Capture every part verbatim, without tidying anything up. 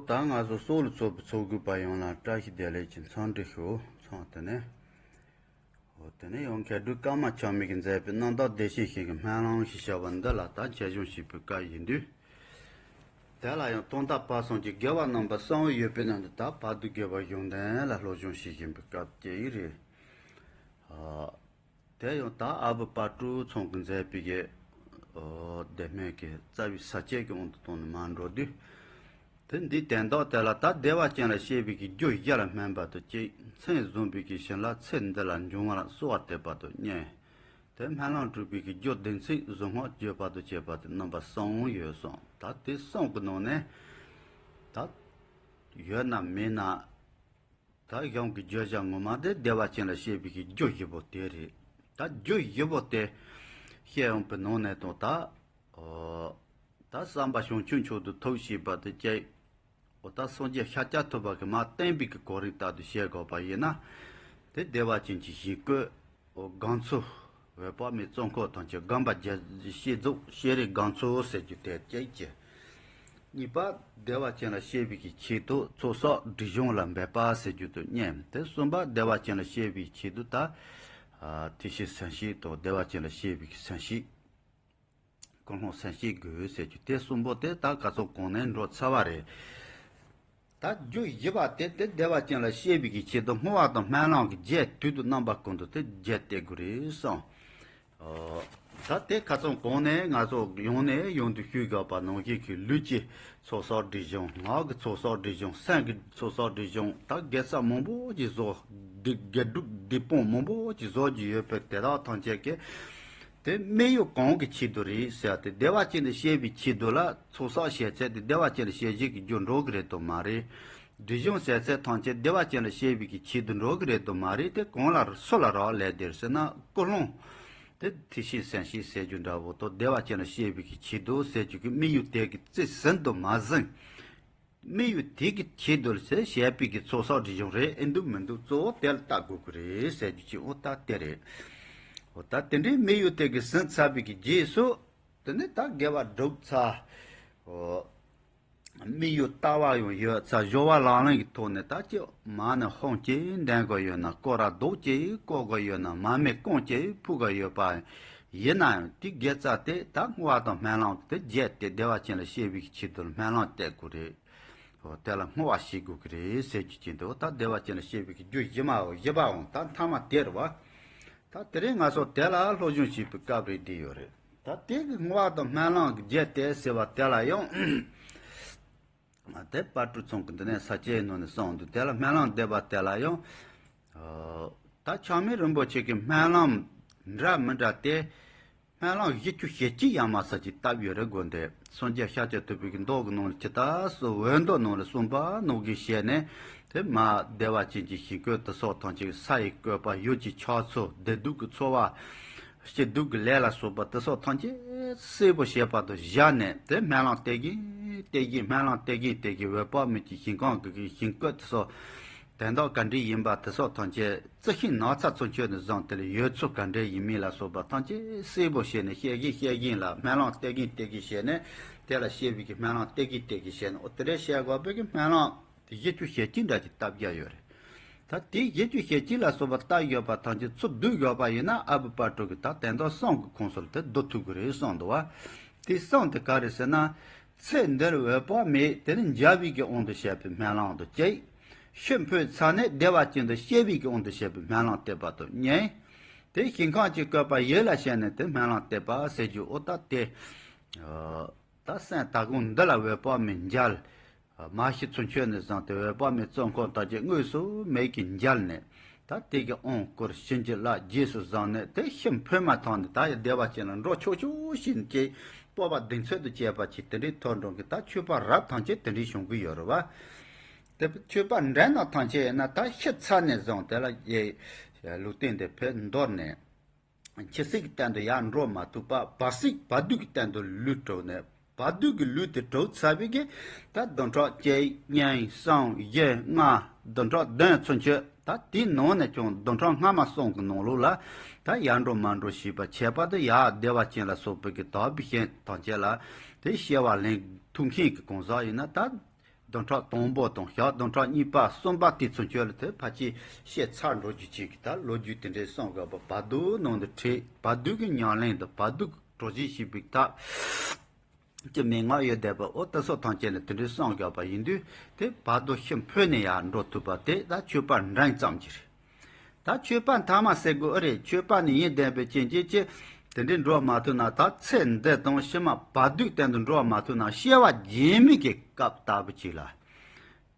ད་ང་ཚོ་སྲོག་ལ་ཚོགས་པའི་ཚོགས་དགོས་པ་ཡོངས་ལ་བཀྲ་ཤིས་བདེ་ལེགས་ཀྱི་འཚམས་འདྲི་ཞུ། ཚང་དེ་ནས། འོ་དེ་ནས་ཡང་མཁས་གྲུབ་ཀརྨ་ཆགས་མེད་ཀྱིས་མཛད་པའི་རྣམ་དག་བདེ་གཤེགས་ཞིང་གི་སྨོན་ལམ་ཞེས་བྱ་བ་འདི་ལ་ད་དཔྱད་གཞུང་ཞིག་པའི་སྐབས་ཡིན་དུས། དེ་ལ་ཡང་དོན་དག་པ་སངས་ཀྱི་དགེ་བ་རྣམ་པ་གསུམ་ཡོད་པའི་ནང་དུ་ད་བར་དུ་དགེ་བ་གཞུང་དོན་ལ་སློབ་སྦྱོང་ཞིག་ཡིན་པའི་སྐབས་ཀྱི་ཡིག་རེད། དེ་ཡང་ད་ཨ་བུ་དཔལ་སྤྲུལ་ཚང་གིས་མཛད་པའི་གི། ཨོ། སྡེ་སྨད་ཀྱི་རྩ་བའི་ས་བཅད་ཀྱི་དབང་དུ་བཏང་ནས་མར་འགྲོ་དུས། དེ་འདིའི་དོན་དག་དེ་ལ་ད་བདེ་བ་ཅན་ལ་སྐྱེ་བའི་གི་རྒྱུ་བཞི་ལ་སྨོན་པ་དང་གཅིག་མཚན་བཟུང་བའི་གི་བྱིན་རླབས་ཚེ་འདི་ལ་འབྱུང་བར་གསོལ་བ་འདེབས་པ་དང་གཉིས། དེ་སྨོན་ལམ་སྒྲུབ་པའི་གི་རྒྱུ་བདེན་ཚིག་གཟུངས་སྔགས་བརྗོད་པ་དང་བཅས་པ་དེ་རྣམ་པ་གསུམ་ཡོད་གསུངས། ད་དེ་གསུམ་གྱི་ནང་ནས་ད་ཡོད་ན་མེད་ན། ད་གཞུང་གི་བརྗོད་བྱ་ངོ་མ་དེ་བདེ་བ་ཅན་ལ་སྐྱེ་བའི་གི་རྒྱུ་བཞི་པོ་དེ་རེད། ད་རྒྱུ་བཞི་པོ་དེ་བཤད་ཡོང་པའི་ནང་ནས་དང་ད། ཨོ། ད་བསམ་པ་བྱང་ཆུབ་མཆོག་ཏུ་ཐུགས་བསྐྱེད་པ་དེ་བཅས། ཨོ། ད་སངས་རྒྱས་ཤཱཀྱ་ཐུབ་པ་གིས་མར་བསྟན་པའི་གི་གོ་རིམ་ལྟར་དུ་བྱེད་དགོས་པ་ཡིན་ན། དེ་བདེ་བ་ཅན་གྱི་ཞིང་བཀོད། ཨོ། སྒང་ཚུལ། འོད་དཔག་མེད་གཙོ་འཁོར་ཐམས་ཅད་སྒོམ་པ་རྒྱ། བསྐྱེད་རྫོགས་བསྐྱེད་རིམ་སྒང་ཚུལ་ཟེར་རྒྱུ་དེ་བཅས་ཀྱི། གཉིས་པ་བདེ་བ་ཅན་ལ་སྐྱེ་བའི་གི་ཆེད་དུ་ཚོགས་བསགས་སྒྲིབ་སྦྱོང་ལ་འབད་པ་ཟེར་རྒྱུ་དང་གཉིས། དེ་གསུམ་པ་བདེ་བ་ཅན་ལ་སྐྱེ་བའི་ཆེད་དུ་ད། ཨ། ཐེག་ཆེན་སེམས་བསྐྱེད་དང་བདེ་བ་ཅན་ལ་སྐྱེ་བའི་གི་སེམས་བསྐྱེད། ཀུན་སློང་སེམས་བསྐྱེད་དགོས་ཟེར་རྒྱུ་དེ་གསུམ་པོ་དེ་ད་ག་ཚོད་གོང་ནས་འགྲོ་ཚར་བ་རེད། ད་རྒྱུ་བཞི་པ་དེ་དེ་བདེ་བ་ཅན་ལ་སྐྱེ་བའི་གི་ཆེད་དུ་བསྔོ་བ་དང་སྨོན་ལམ་གྱི་རྒྱས་བསྡུས་དུ་རྣམ་པ་ཀུན་ཏུ་དེ་རྒྱས་བསྡུ་དགོས་རེད་གསུངས། ཨོ། ད་དེ་ཁ་སང་གོང་ནས་ང་ཚོ་ཡང་ནས་ཡང་དུ་ཞུས་དགོས་པ་ནང་བཞིན་གྱི་ལུས་ཀྱི་ཚོགས་བསགས་སྒྲིབ་སྦྱོང་། ངག་གི་ཚོགས་བསགས་སྒྲིབ་སྦྱོང་། སེམས་ཀྱི་ཚོགས་བསགས་སྒྲིབ་སྦྱོང་། ད་དགེ་རྩ་མང་པོ་ཅིག་བཟོ། སྡིག་དགེ་སྒྲུབ་སྡིག་སྤོང་མང་པོ་ཅིག་བཟོ་རྒྱུ་ཡོད་པའི་དེ་དག་ཐམས་ཅད་ཀྱི། དེ་དམིགས་ཡུལ་གང་གི་ཆེད་དུ་རེད་ཟེར་ཏེ་བདེ་བ་ཅན་དུ་སྐྱེ་བའི་ཆེད་དུ་ལ་ཚོགས་བསགས་བྱས་ཚད་དེ་བདེ་བ་ཅན་དུ་སྐྱེ་བྱེད་ཀྱི་རྒྱུ་འགྲོ་གི་རེད་དམ་མ་རེད། སྒྲིབ་སྦྱོང་བྱས་ཚད་ཐམས་ཅད་བདེ་བ་ཅན་ལ་སྐྱེ་བའི་གི་ཆེད་དུ་འགྲོ་གི་རེད་དམ་མ་རེད། དེ་གང་ལ་སུ་ལ་རག་ལས་དེ་ཟེར་ན་ཀུན་སློང་། དེ་ཐེག་ཆེན་སེམས་བསྐྱེད་ཟེར་རྒྱུ་འདྲ་བོ་དང་བདེ་བ་ཅན་ལ་སྐྱེ་བའི་གི་ཆེད་དུ་ཟེར་རྒྱུ་གི་དམིགས་ཡུལ་དེ་གི་རྩིས་ཟིན་དུ་མ་ཟིན། དམིགས་ཡུལ་དེ་གི་ཆེད་དུ་ཟེར་བཤད་པའི་གི་ཚོགས་བསགས་སྒྲིབ་སྦྱོང་རེད། ཨེ་འདུག་མི་འདུག་གཙོ་བོ་དེ་ལ་བལྟ་དགོས་ཀྱི་རེད་ཟེར་རྒྱུ་ཅིག་འོ་ད་དེ་རེད། འོ་ད་དེ་འདྲའི་དམིགས་ཡུལ་དེ་གི་ཟིན་ཚར་བའི་གི་རྗེས་སུ། དེ་ནས་ད་དགེ་བ་སྒྲུབ་ཚར། འོ། དམིགས་ཡུལ་ལྟ་བ་ཡང་ཡོད་ཚར། སྦྱོར་བ་ལག་ལེན་གྱི་ཐོག་ནས་ད་ཅི་མ་ནི་ཧོང་ཅིག་འདོན་དགོས་ཡོད་ན། སྐོར་ར་རྡོག་ཅིག་བརྐོ་དགོས་ཡོད་ན། མར་མེ་རྐང་ཅིག་ཕུ་དགོས་ཡོད་པ་ཡིན་ན་ཡང་དེ་དགེ་རྩ་དེ་ད་བསྔོ་བ་དང་སྨོན་ལམ་དེ་རྒྱས་ཏེ་བདེ་བ་ཅན་ལ་སྐྱེ་བའི་གི་ཆེད་དུ་སྨོན་ལམ་བཏབ་དགོས་རེད། འོ་དེ་ལ་བསྔོ་བ་བྱེད་དགོས་ཀྱི་རེད་ཟེར་རྒྱུ་ཅན་དུ་ད་བདེ་བ་ཅན་ལ་སྐྱེ་བའི་གི་རྒྱུ་བཞི་མའོ་བཞི་པའོ་ད་མཐའ་མ་དེ་རེད་བ། ད་དེ་རིང་ང་ཚོ་དེ་ལ་སློབ་སྦྱོང་བྱེད་པའི་སྐབས་རེད་བསྡད་ཡོད་རེད། ད་དེ་གི་བསྔོ་བ་དང་སྨོན་ལམ་གྱི་རྒྱས་ཏེ་ཟེར་བ་དེ་ལ་ཡང་། དེ་དཔལ་སྤྲུལ་ཚང་གི་འདི་ནས་ས་བཅད་ནང་ནས་གསུངས་འདུག་དེ་ལ་སྨོན་ལམ་འདེབས་པ་དེ་ལ་ཡང་། ཨོ། ད་ཆགས་མེད་རིན་པོ་ཆེ་གི་སྨོན་ལམ་འདྲ་མི་འདྲ་སྟེ། སྨོན་ལམ་བཞི་བཅུ་ཞེ་གཅིག་ཡར་མར་ས་ཅིག་བཏབ་ཡོད་རེད་དགོས་འདི། སངས་རྒྱས་ཤཱཀྱ་ཐུབ་པའི་གི་མདོ་གི་ནང་ལ་ཇི་ལྟར་སུ་འོད་མདོ་ནང་ལ་གསུངས་པ་ནང་བཞིན་བྱས་ནས་དེ་མ་བདེ་བ་ཅན་གྱི་ཞིང་བཀོད་དེ་སོགས་ཐམས་ཅད་ས་ཡི་བཀོད་པ་ཡུལ་གྱི་ཆགས་ཚུལ་བདེ་སྡུག་གི་འཚོ་བ། སྐྱིད་སྡུག་གི་ལས་ལ་སོགས་པ་དེ་སོགས་ཐམས་ཅད་གསལ་པོ་བྱེད་པ་དང་སྦྱར་ནས་དེ་སྨོན་ལམ་བཏབ་གིན་བཏབ་གིན་སྨོན་ལམ་བཏབ་གིན་བཏབ་གིན་འོད་དཔག་མེད་ཀྱི་ཞིང་ཁམས་ཀྱི་ཞིང་བཀོད་དེ་སོགས་དོན་དག་ག་འདྲ་ཡིན་པ་དེ་སོགས་ཐམས་ཅད་རྩི་ཤིང་ནགས་ཚལ་ཚུན་ཆད་ནས་བཟུང་དེ་ལ་ཡོད་ཚུལ་ག་འདྲ་ཡིན་མིན་ལ་སོགས་པ་ཐམས་ཅད་གསལ་པོ་བྱས་ནས་བཤད་གིན་བཤད་གིན་ལ་སྨོན་ལམ་བཏབ་གིན་བཏབ་གིན་བྱས་ནས་དེ་ལ་བཤད་པའི་གི་སྨོན་ལམ་བཏབ་གིན་བཏབ་གིན་བྱས་ནས་འོ་དེ་འདྲ་བཤད་དགོས་པའི་གི་སྨོན་ལམ། དེ་བཞི་བཅུ་ཞེ་གཅིག་འདྲ་ཅིག་བཏབ་རྒྱུ་ཡོད་རེད། ད་དེ་བཞི་བཅུ་ཞེ་གཅིག་ལ་སོགས་པ་བཏབ་ཡོད་པ་ཐམས་ཅད་ཚུར་བསྡུས་ཡོད་པ་ཡིན་ན་ཨ་བུ་དཔལ་སྤྲུལ་གྱིས་ད་དོན་དག་གསུམ་གྱི་ཁོངས་སུ་དེ་བསྡུ་ཐུབ་ཀྱི་རེད་གསུངས་འདུག་བ། དེ་གསུམ་དེ་ག་རེ་ཟེར་ན། ཚེ་འདིར་འོད་དཔག་མེད་དེ་ནི་འཇའ་བའི་གི་དབང་དུ་བྱས་པའི་སྨོན་ལམ་དང་གཅིག་ཤི་འཕོས་ཚར་ནས་བདེ་བ་ཅན་དུ་སྐྱེ་བའི་གི་དབང་དུ་བྱས་པའི་སྨོན་ལམ་བཏབ་པ་དང་གཉིས། དེ་ཞིང་ཁམས་ཀྱི་བཀོད་པ་ཡིད་ལ་བྱས་ནས་དེ་སྨོན་ལམ་བཏབ་པ་ཟེར་རྒྱུ་འོ་ད་དེ། ད་སེམས་ད་གུང་འདི་ལ་འོད་དཔག་མེད་མཇལ། མ་ཤི་ཚུན་ཆད་ནས་བཟུང་སྟེ་འོད་དཔག་མེད་གཙོ་འཁོར་དག་གི་དངོས་སུ་མིག་གིས་མཇལ་ནས། ད་དེ་གི་དབང་བསྐུར་བྱིན་གྱིས་བརླབས་རྗེས་སུ་བཟུང་ནས་དེ་ཤི་འཕོས་མ་ཐག་ནས་ད་ཡང་བདེ་བ་ཅན་ལ་འགྲོ་ཆོག་ཆོག་བཞིན་གྱི་སྤོབས་པ་གདེང་ཚོད་དུ་བྱས་པ་ཅིག་དེ་འདྲའི་ཐོར་འགྲོ་གི་ད་ཆོས་པ་རབ་ཐམས་ཅད་དེ་འདྲའི་བྱུང་གི་ཡོད་རེད་བ། དེ་ཆོས་པ་འདྲ་རྣམས་ཐམས་ཅད་ཡིན་ན་ད་ཤི་ཚར་ནས་བཟུང་དེ་ལ་ཡེ་ལུས་རྟེན་དེ་ཕེབས་འདོར་ནས། འཆི་སྲིད་ཀྱི་སྟེང་དུ་ཡར་འགྲོ་མ་ཐུབ་པ་བར་སྲིད་བར་དོའི་སྟེང་དུ་ལུས་གྲུབ་ནས་བར་དོའི་ལུས་དེ་གྲུབ་ཚར་བའི་གི་ད་བདུན་ཕྲག་གཅིག་གཉིས་གསུམ་བཞི་ལྔ་བདུན་ཕྲག་བདུན་ཚུན་ཆད་ད་དེའི་ནང་ནས་ཀྱང་བདུན་ཕྲག་སྔ་མ་གསུམ་གི་ནང་ལོགས་ལ་ད་ཡར་འགྲོ་མར་འགྲོ་བྱས་པ་ཁྱད་པར་དུ་ཡར་བདེ་བ་ཅན་ལ་སོགས་པའི་གི་དག་པའི་ཞིང་ཐམས་ཅད་ལ་དེ་སྐྱེ་བ་ལེན་ཐུབ་མཁན་གྱི་གང་ཟག་ཡིན་ན་ད། བདུན་ཕྲག་དང་པོ་དང་ཞག་བདུན་ཕྲག་གཉིས་པ་གསུམ་པ་དེ་ཚུན་ཆོད་ལ་དེ་ཕལ་ཆེར་བཤད་ཚར་འགྲོ་རྒྱུ་ཅིག་གི་ད་ལོ་རྒྱུས་དེ་འདྲའི་གསུང་དགོས་པ། བར་དོའི་ནང་དུ་ཁྲིད། བར་དོ་གི་ཉམས་ལེན་དང་བར་དོ་གྲོགས་བྱེད་བྱེད་པའི་ཐབས་ཀྱི་མན་ངག་ཡོད་བསྡད་པ། འོ་དེ་ཚོ་ཐམས་ཅད་ལ་དེ་འདྲའི་གསུང་དགོས་པ་ཡིན་དུས། དེ་བར་དོ་ཤི་འཕོས་ནས་ཡར་འགྲོ་ཐུབ་པ་དེ་ད་ཆོས་པ་འདྲན་ཙམ་གྱིས་རེད། ད་ཆོས་པ་མཐའ་མ་ཟེར་དགོས་ཨེ་རེད། ཆོས་པ་ནི་ཡིན་བསྡད་པའི་རྐྱེན་གྱིས་ཅི། དེ་འདྲའི་འགྲོ་མ་ཐུབ་ན། ད་ཚེ་འདི་དང་ཕྱི་མ་བར་དོའི་སྟེང་དུ་འགྲོ་མ་ཐུབ་ན། སྐྱེ་བ་རྗེས་མའི་གི་སྐབས་ལྟ་བུ་ཅིག་ལ།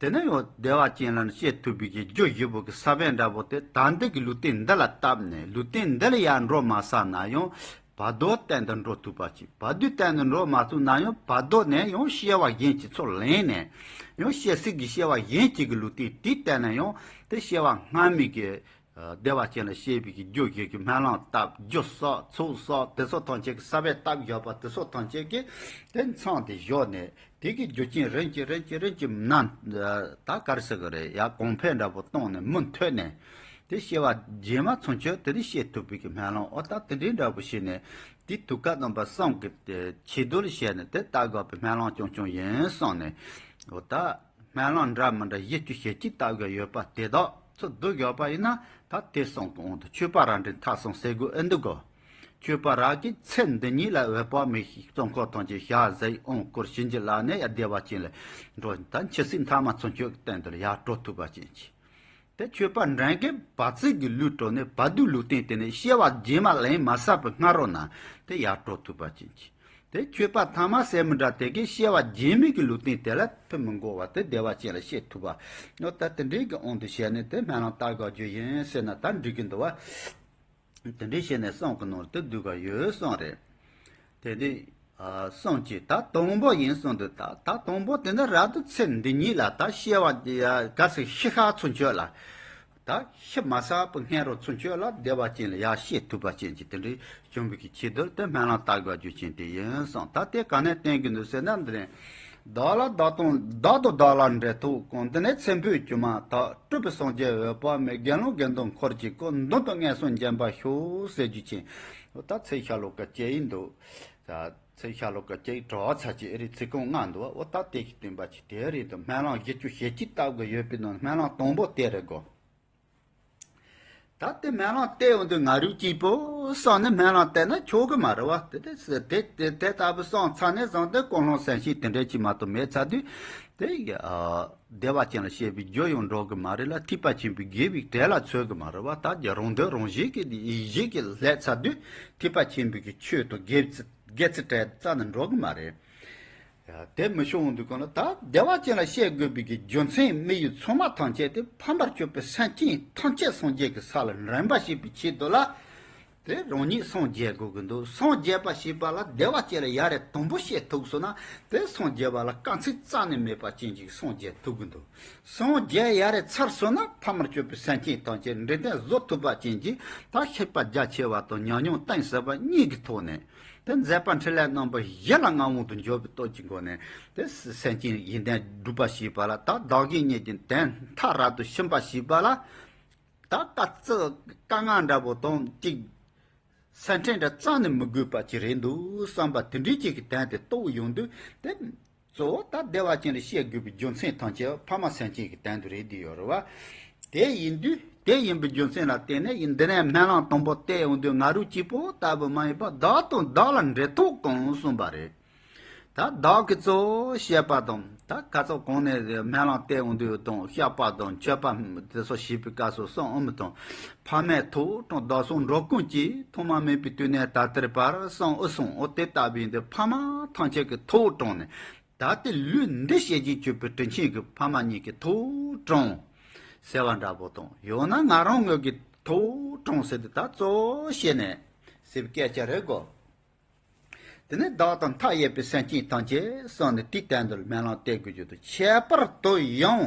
དེ་ནས་ཡང་བདེ་བ་ཅན་ལ་ནི་བཤད་ཐུབ་པའི་གི་རྒྱུ་བཞི་པོ་གི་ས་བོན་འདྲ་པོ་དེ་ད་འདི་གི་ལུས་རྟེན་འདི་ལ་བཏབ་ནས། ལུས་རྟེན་འདི་ལ་ཡར་འགྲོ་མ་ས་ན་ཡང་བར་དོའི་སྟེང་དུ་འགྲོ་ཐུབ་པ་ཅིག་བར་དོའི་སྟེང་དུ་འགྲོ་མ་ཐུབ་ན་ཡང་བར་དོ་ནས་ཡང་སྐྱེ་བ་གཞན་གྱི་ཚུར་ལེན་ནས། ཡང་སྐྱེ་སྲིད་ཀྱི་སྐྱེ་བ་གཞན་གཅིག་གི་ལུས་རྟེན་དེའི་སྟེང་ནས་ཡང་དེ་སྐྱེ་བ་སྔ་མའི་གི་བདེ་བ་ཅན་ལ་སྐྱེ་བའི་གི་རྒྱུ་བཞི་གི་སྨོན་ལམ་བཏབ། རྒྱུ་བསགས་ཚོགས་བསགས་དེ་ཚོ་ཐམས་ཅད་ཀྱི་ས་བོན་བཏབ་ཡོད་པ་དེ་ཚོ་ཐམས་ཅད་ཀྱིས་དེ་མཚམས་དེ་བཞག་ནས། དེ་གི་རྒྱུ་རྐྱེན་རིམ་གྱིས་རིམ་གྱིས་རིམ་གྱིས་ནང་ད་ག་རེ་ཟེར་གི་རེད། ཡར་གོང་འཕེལ་འདྲ་པོ་བཏང་ནས་མུ་མཐུད་ནས། དེ་སྐྱེ་བ་རྗེས་མ་ཚུན་ཆོད་དེ་ནས་སྐྱེ་ཐུབ་པའི་གི་སྨོན་ལམ། འོ་ད་དེ་འདྲའི་འདྲ་པོ་བྱས་ནས། དེ་དུས་སྐབས་དང་པོ་གསུམ་གི་ཆེད་དུ་ལ་བྱས་ནས་དེ་ལྟ་དགོས་པའི་སྨོན་ལམ་རྐྱང་རྐྱང་ཡིན་གསུངས་ནས། འོ་ད་སྨོན་ལམ་འདྲ་མི་འདྲ་བཞི་བཅུ་ཞེ་གཅིག་ལྟ་དགོས་ཡོད་པ་དེ་དག་ཚུར་བསྡུ་དགོས་པ་ཡིན་ན། ད་དེ་གསུམ་གི་དབང་དུ་ཆོས་པ་རབ་འབྲིང་ཐ་གསུམ་ཟེར་དགོས་ཨེ་འདུག་གོ། ཆོས་པ་རབ་ཀྱིས་ཚེ་འདི་ཉིད་ལ་འོད་དཔག་མེད་ཀྱི་གཙོ་འཁོར་ཐམས་ཅད་ཞལ་གཟིགས་དབང་བསྐུར་བྱིན་གྱིས་བརླབས་ནས་ཡར་བདེ་བ་ཅན་ལ་འགྲོ། ད་འཆི་སྲིད་མཐའ་མ་ཚུན་ཆོད་ཀྱི་སྟེང་དུ་ལ་ཡར་འགྲོ་ཐུབ་པ་ཅན་གྱི། དེ་ཆོས་པ་འབྲིང་གིས་བར་ཆད་ཀྱི་ལུས་གྲོལ་ནས་བར་དོའི་ལུས་རྟེན་དེ་ནས་སྐྱེ་བ་རྗེས་མ་ལེན་མ་ཟ་བའི་སྔ་རོལ་ན་དེ་ཡར་འགྲོ་ཐུབ་པ་ཅན་གྱི། དེ་ཆོས་པ་ཐ་མ་ཟེར་མི་འདྲ་དེ་གིས་སྐྱེ་བ་རྗེས་མའི་གི་ལུས་རྟེན་དེ་ལ་ཕན་མི་དགོས་པ་དེ་བདེ་བ་ཅན་ལ་སྐྱེ་ཐུབ་པ། འོ་ད་དེ་འདྲའི་གི་དབང་དུ་བྱས་ནས་དེ་སྨོན་ལམ་བཏབ་དགོས་རྒྱུ་ཡིན་ཟེར་ན་ད་འགྲིག་གི་འདུག་བ། དེ་འདྲའི་བྱས་ནས་གསུམ་གི་ནང་དུ་བསྡུས་པ་ཡོད་གསུངས་རེད། དེ་འདི་གསུམ་གྱི་ད་དང་པོ་ཡིན་གསུངས་འདུག་ད་ད་དང་པོ་དེ་ནི་རབ་ཏུ་ཚེ་འདི་ཉིད་ལ་ད་སྐྱེ་བ་ག་ཟེར་ཤི་ཁ་ཚུན་ཆོད་ལ། ད་ཤི་མ་ཟ་བའི་སྔ་རོལ་ཚུན་ཆོད་ལ་བདེ་བ་ཅན་ལ་ཡར་སྐྱེ་ཐུབ་པ་ཅན་གྱི་དེ་འདྲའི་བྱུང་བའི་གི་ཆེད་དུ་དེ་སྨོན་ལམ་བཏབ་དགོས་རྒྱུ་ཅན་དེ་ཡིན་གསུངས། ད་དེ་ག་ནས་བསྟན་གྱི་འདུག་ཟེར་ན་འདི་རེད། བདག་ལ་བདག་དང་བདག་དང་བདག་ལ་འབྲེལ་ཐོགས་གང་། དེ་ནས་ཚེ་འཕོས་སྒྱུ་མ་དག་སྤྲུལ་པའི་སངས་རྒྱས་འོད་དཔག་མེད། དགེ་སློང་དགེ་འདུན་འཁོར་གྱིས་བསྐོར། མདུན་དུ་མངོན་སུམ་འབྱོན་པར་ཤོག་ཟེར་རྒྱུ་ཅན། འོ་ད་ཚེ་ཤ་ལོ་ཀ་བཅུ་ཡིན་འདུག་ད་ཚེ་ཤ་ལོ་ཀ་བཅུ་དྲུག་ཚར་གྱི་ཨེ་རེད། ཚིག་རྐང་ལྔ་འདུག་འོ་ད་དེ་གི་བསྟན་པ་ཅིག་དེ་རེད་འདུག་སྨོན་ལམ་བཞི་བཅུ་ཞེ་གཅིག་བཏབ་དགོས་ཡོད་པའི་ནང་སྨོན་ལམ་དང་པོ་དེ་རེད་གོ། ད་དེ་སྨོན་ལམ་བཏབ་ཡོང་དུས་ང་རུ་གཅིག་པོ་བསམ་ནས་སྨོན་ལམ་བཏབ་ན་ཆོག་གི་མ་རེད་བ། དེ་དེ་དེ་དེ་དེ་ལྟ་བུ་བསམ་ཚར་ནས་བཟུང་སྟེ་ཀུན་སློང་བསམ་ཤེས་དེ་འདྲ་ཅིག་མ་གཏོགས་མེད་ཚར་དུས་དེ་ཨ་བདེ་བ་ཅན་ལ་སྐྱེ་བའི་རྒྱུ་ཡང་འགྲོ་གི་མ་རེད་ལ། ཐེག་པ་ཆེན་པོའི་དགེ་བའི་གྲལ་ལ་ཚུད་གི་མ་རེད་བ། ད་རྒྱུ་རང་འདོད་རང་བཞིན་གྱི་ཡིད་བཞིན་གྱི་ལས་ཚར་དུས་ཐེག་པ་ཆེན་པོའི་གི་ཆོས་དང་དགེ་ཚུལ་དགེ་ཚུལ་གྲལ་རྩ་ནས་འགྲོ་གི་མ་རེད། དེ་མི་ཤོང་འདུག་གོ་ན། ད་བདེ་བ་ཅན་ལ་སྐྱེ་དགོས་པའི་གི་རྒྱུ་མཚན་དམིགས་ཡུལ་ཚང་མ་ཐམས་ཅད་དེ་ཕ་མར་གྱུར་པའི་སེམས་ཅན་ཐམས་ཅད་སངས་རྒྱས་ཀྱི་ས་ལ་འདྲེན་པ་བྱེད་པའི་ཆེད་དུ་ལ། དེ་རང་ཉིད་སངས་རྒྱས་དགོས་ཀྱི་འདུག་སངས་རྒྱས་པ་ཞེས་པ་ལ་བདེ་བ་ཅན་ལ་ཡ་རེ་དང་པོ་སྐྱེ་ཐུབ་སོང་ན། དེ་སངས་རྒྱས་པ་ལ་དཀའ་ཚེགས་རྩ་ནས་མེད་པ་ཅན་ཅིག་སངས་རྒྱས་ཐུབ་ཀྱི་འདུག་སངས་རྒྱས་ཡ་རེ་ཚར་སོང་ན་ཕ་མར་གྱུར་པའི་སེམས་ཅན་ཐམས་ཅད་འདྲེན་བསྟན་བཟོ་ཐུབ་པ་ཅན་གྱི་ད་ཤེས་པ་རྒྱ་ཆེ་བ་དང་ཉམས་མྱོང་གཏིང་ཟབ་པ་གཉིས་ཀྱི་ཐོག་ནས། དེ་མཛད་པ་འཕྲིན་ལས་རྣམ་པ་བཞི་ལ་མངའ་དབང་དུ་འབྱོར་བའི་སྟོབས་ཀྱི་སྒོ་ནས་དེ་སེམས་ཅན་ཡོན་ཏན་སྒྲུབ་པ་ཞེས་པ་ལ། ད་བདག་གཞན་གཉིས་ཀྱི་དོན་མཐའ་རབ་ཏུ་ཕྱིན་པ་ཞེས་པ་ལ། ད་དཀའ་ཚེགས་དཀའ་ངལ་འདྲ་པོ་དང་གཅིག་སེམས་ཁྲལ་འདྲ་རྩ་ནས་མི་དགོས་པ་ཅིག་རེད་འདུག་བསམ་པ་དེ་འདྲའི་ཅིག་གི་དོན་དེ་རྟོགས་ཡོང་དུས་དེ། གཙོ་བོ་ད་བདེ་བ་ཅན་ལ་སྐྱེ་དགོས་པའི་རྒྱུ་མཚན་ཐམས་ཅད་ཕ་མ་སེམས་ཅན་གྱི་དོན་དུ་རེད་འདི་ཡོད་རེད་བ། དེ་ཡིན་དུས་དེ་ཡིན་པའི་རྒྱུ་མཚན་ལ་བརྟེན་ནས་ཡིན། འདི་ནས་སྨོན་ལམ་དང་པོ་བཏབ་ཡོང་དུས་ང་རུ་གཅིག་པོ་ལྟ་བུ་མ་ཡིན་པར་བདག་དང་བདག་ལ་འབྲེལ་ཐོགས་གང་གསུངས་པ་རེད། ད་བདག་གི་གཙོ་བོ་བཤད་པ་དང་ད་ག་ཚོད་གོང་ནས་སྨོན་ལམ་བཏབ་ཡོང་དུས་དང་བཤགས་པ་དང་མཆོད་པ་དེ་ཚོ་བྱེད་པའི་སྐབས་སུ་གསུང་ཨུ་མི་དང་། ཕ་མས་ཐུགས་དྲངས་བདག་སོགས་འགྲོ་ཀུན་གྱིས། ཐོག་མ་མེད་པའི་དུས་ནས་ད་ལྟའི་བར། གསུང་ཨུ་གསུང་ཨོ་དེ་ལྟ་བུ་ཡིན་དུས་ཕ་མ་ཐམས་ཅད་ཀྱི་ཐུགས་དྲངས་ནས། ད་ལྟའི་ལུས་འདི་བྱེད་ཅིང་གཅོད་པའི་དྲིན་ཆེན་གྱི་ཕ་མ་གཉིས་ཀྱི་ཐུགས་དྲངས་ཟེར་བ་འདྲ་པོ་དང་། ཡང་ན་ང་རང་ངོས་ཀྱི་ཐུགས་དྲངས་ཟེར་དུས་ད་གཙོ་བོ་བྱས་ནས་ཟེར་བའི་སྐད་ཆ་རེད་གོ། དེ་ནས་བདག་དང་མཐའ་ཡས་པའི་སེམས་ཅན་ཐམས་ཅད་གསུངས་ནས་དེའི་སྟེང་དུ་སྨོན་ལམ་བཏབ་དགོས་རྒྱུ་དང་། ཁྱད་པར་དུ་ཡང་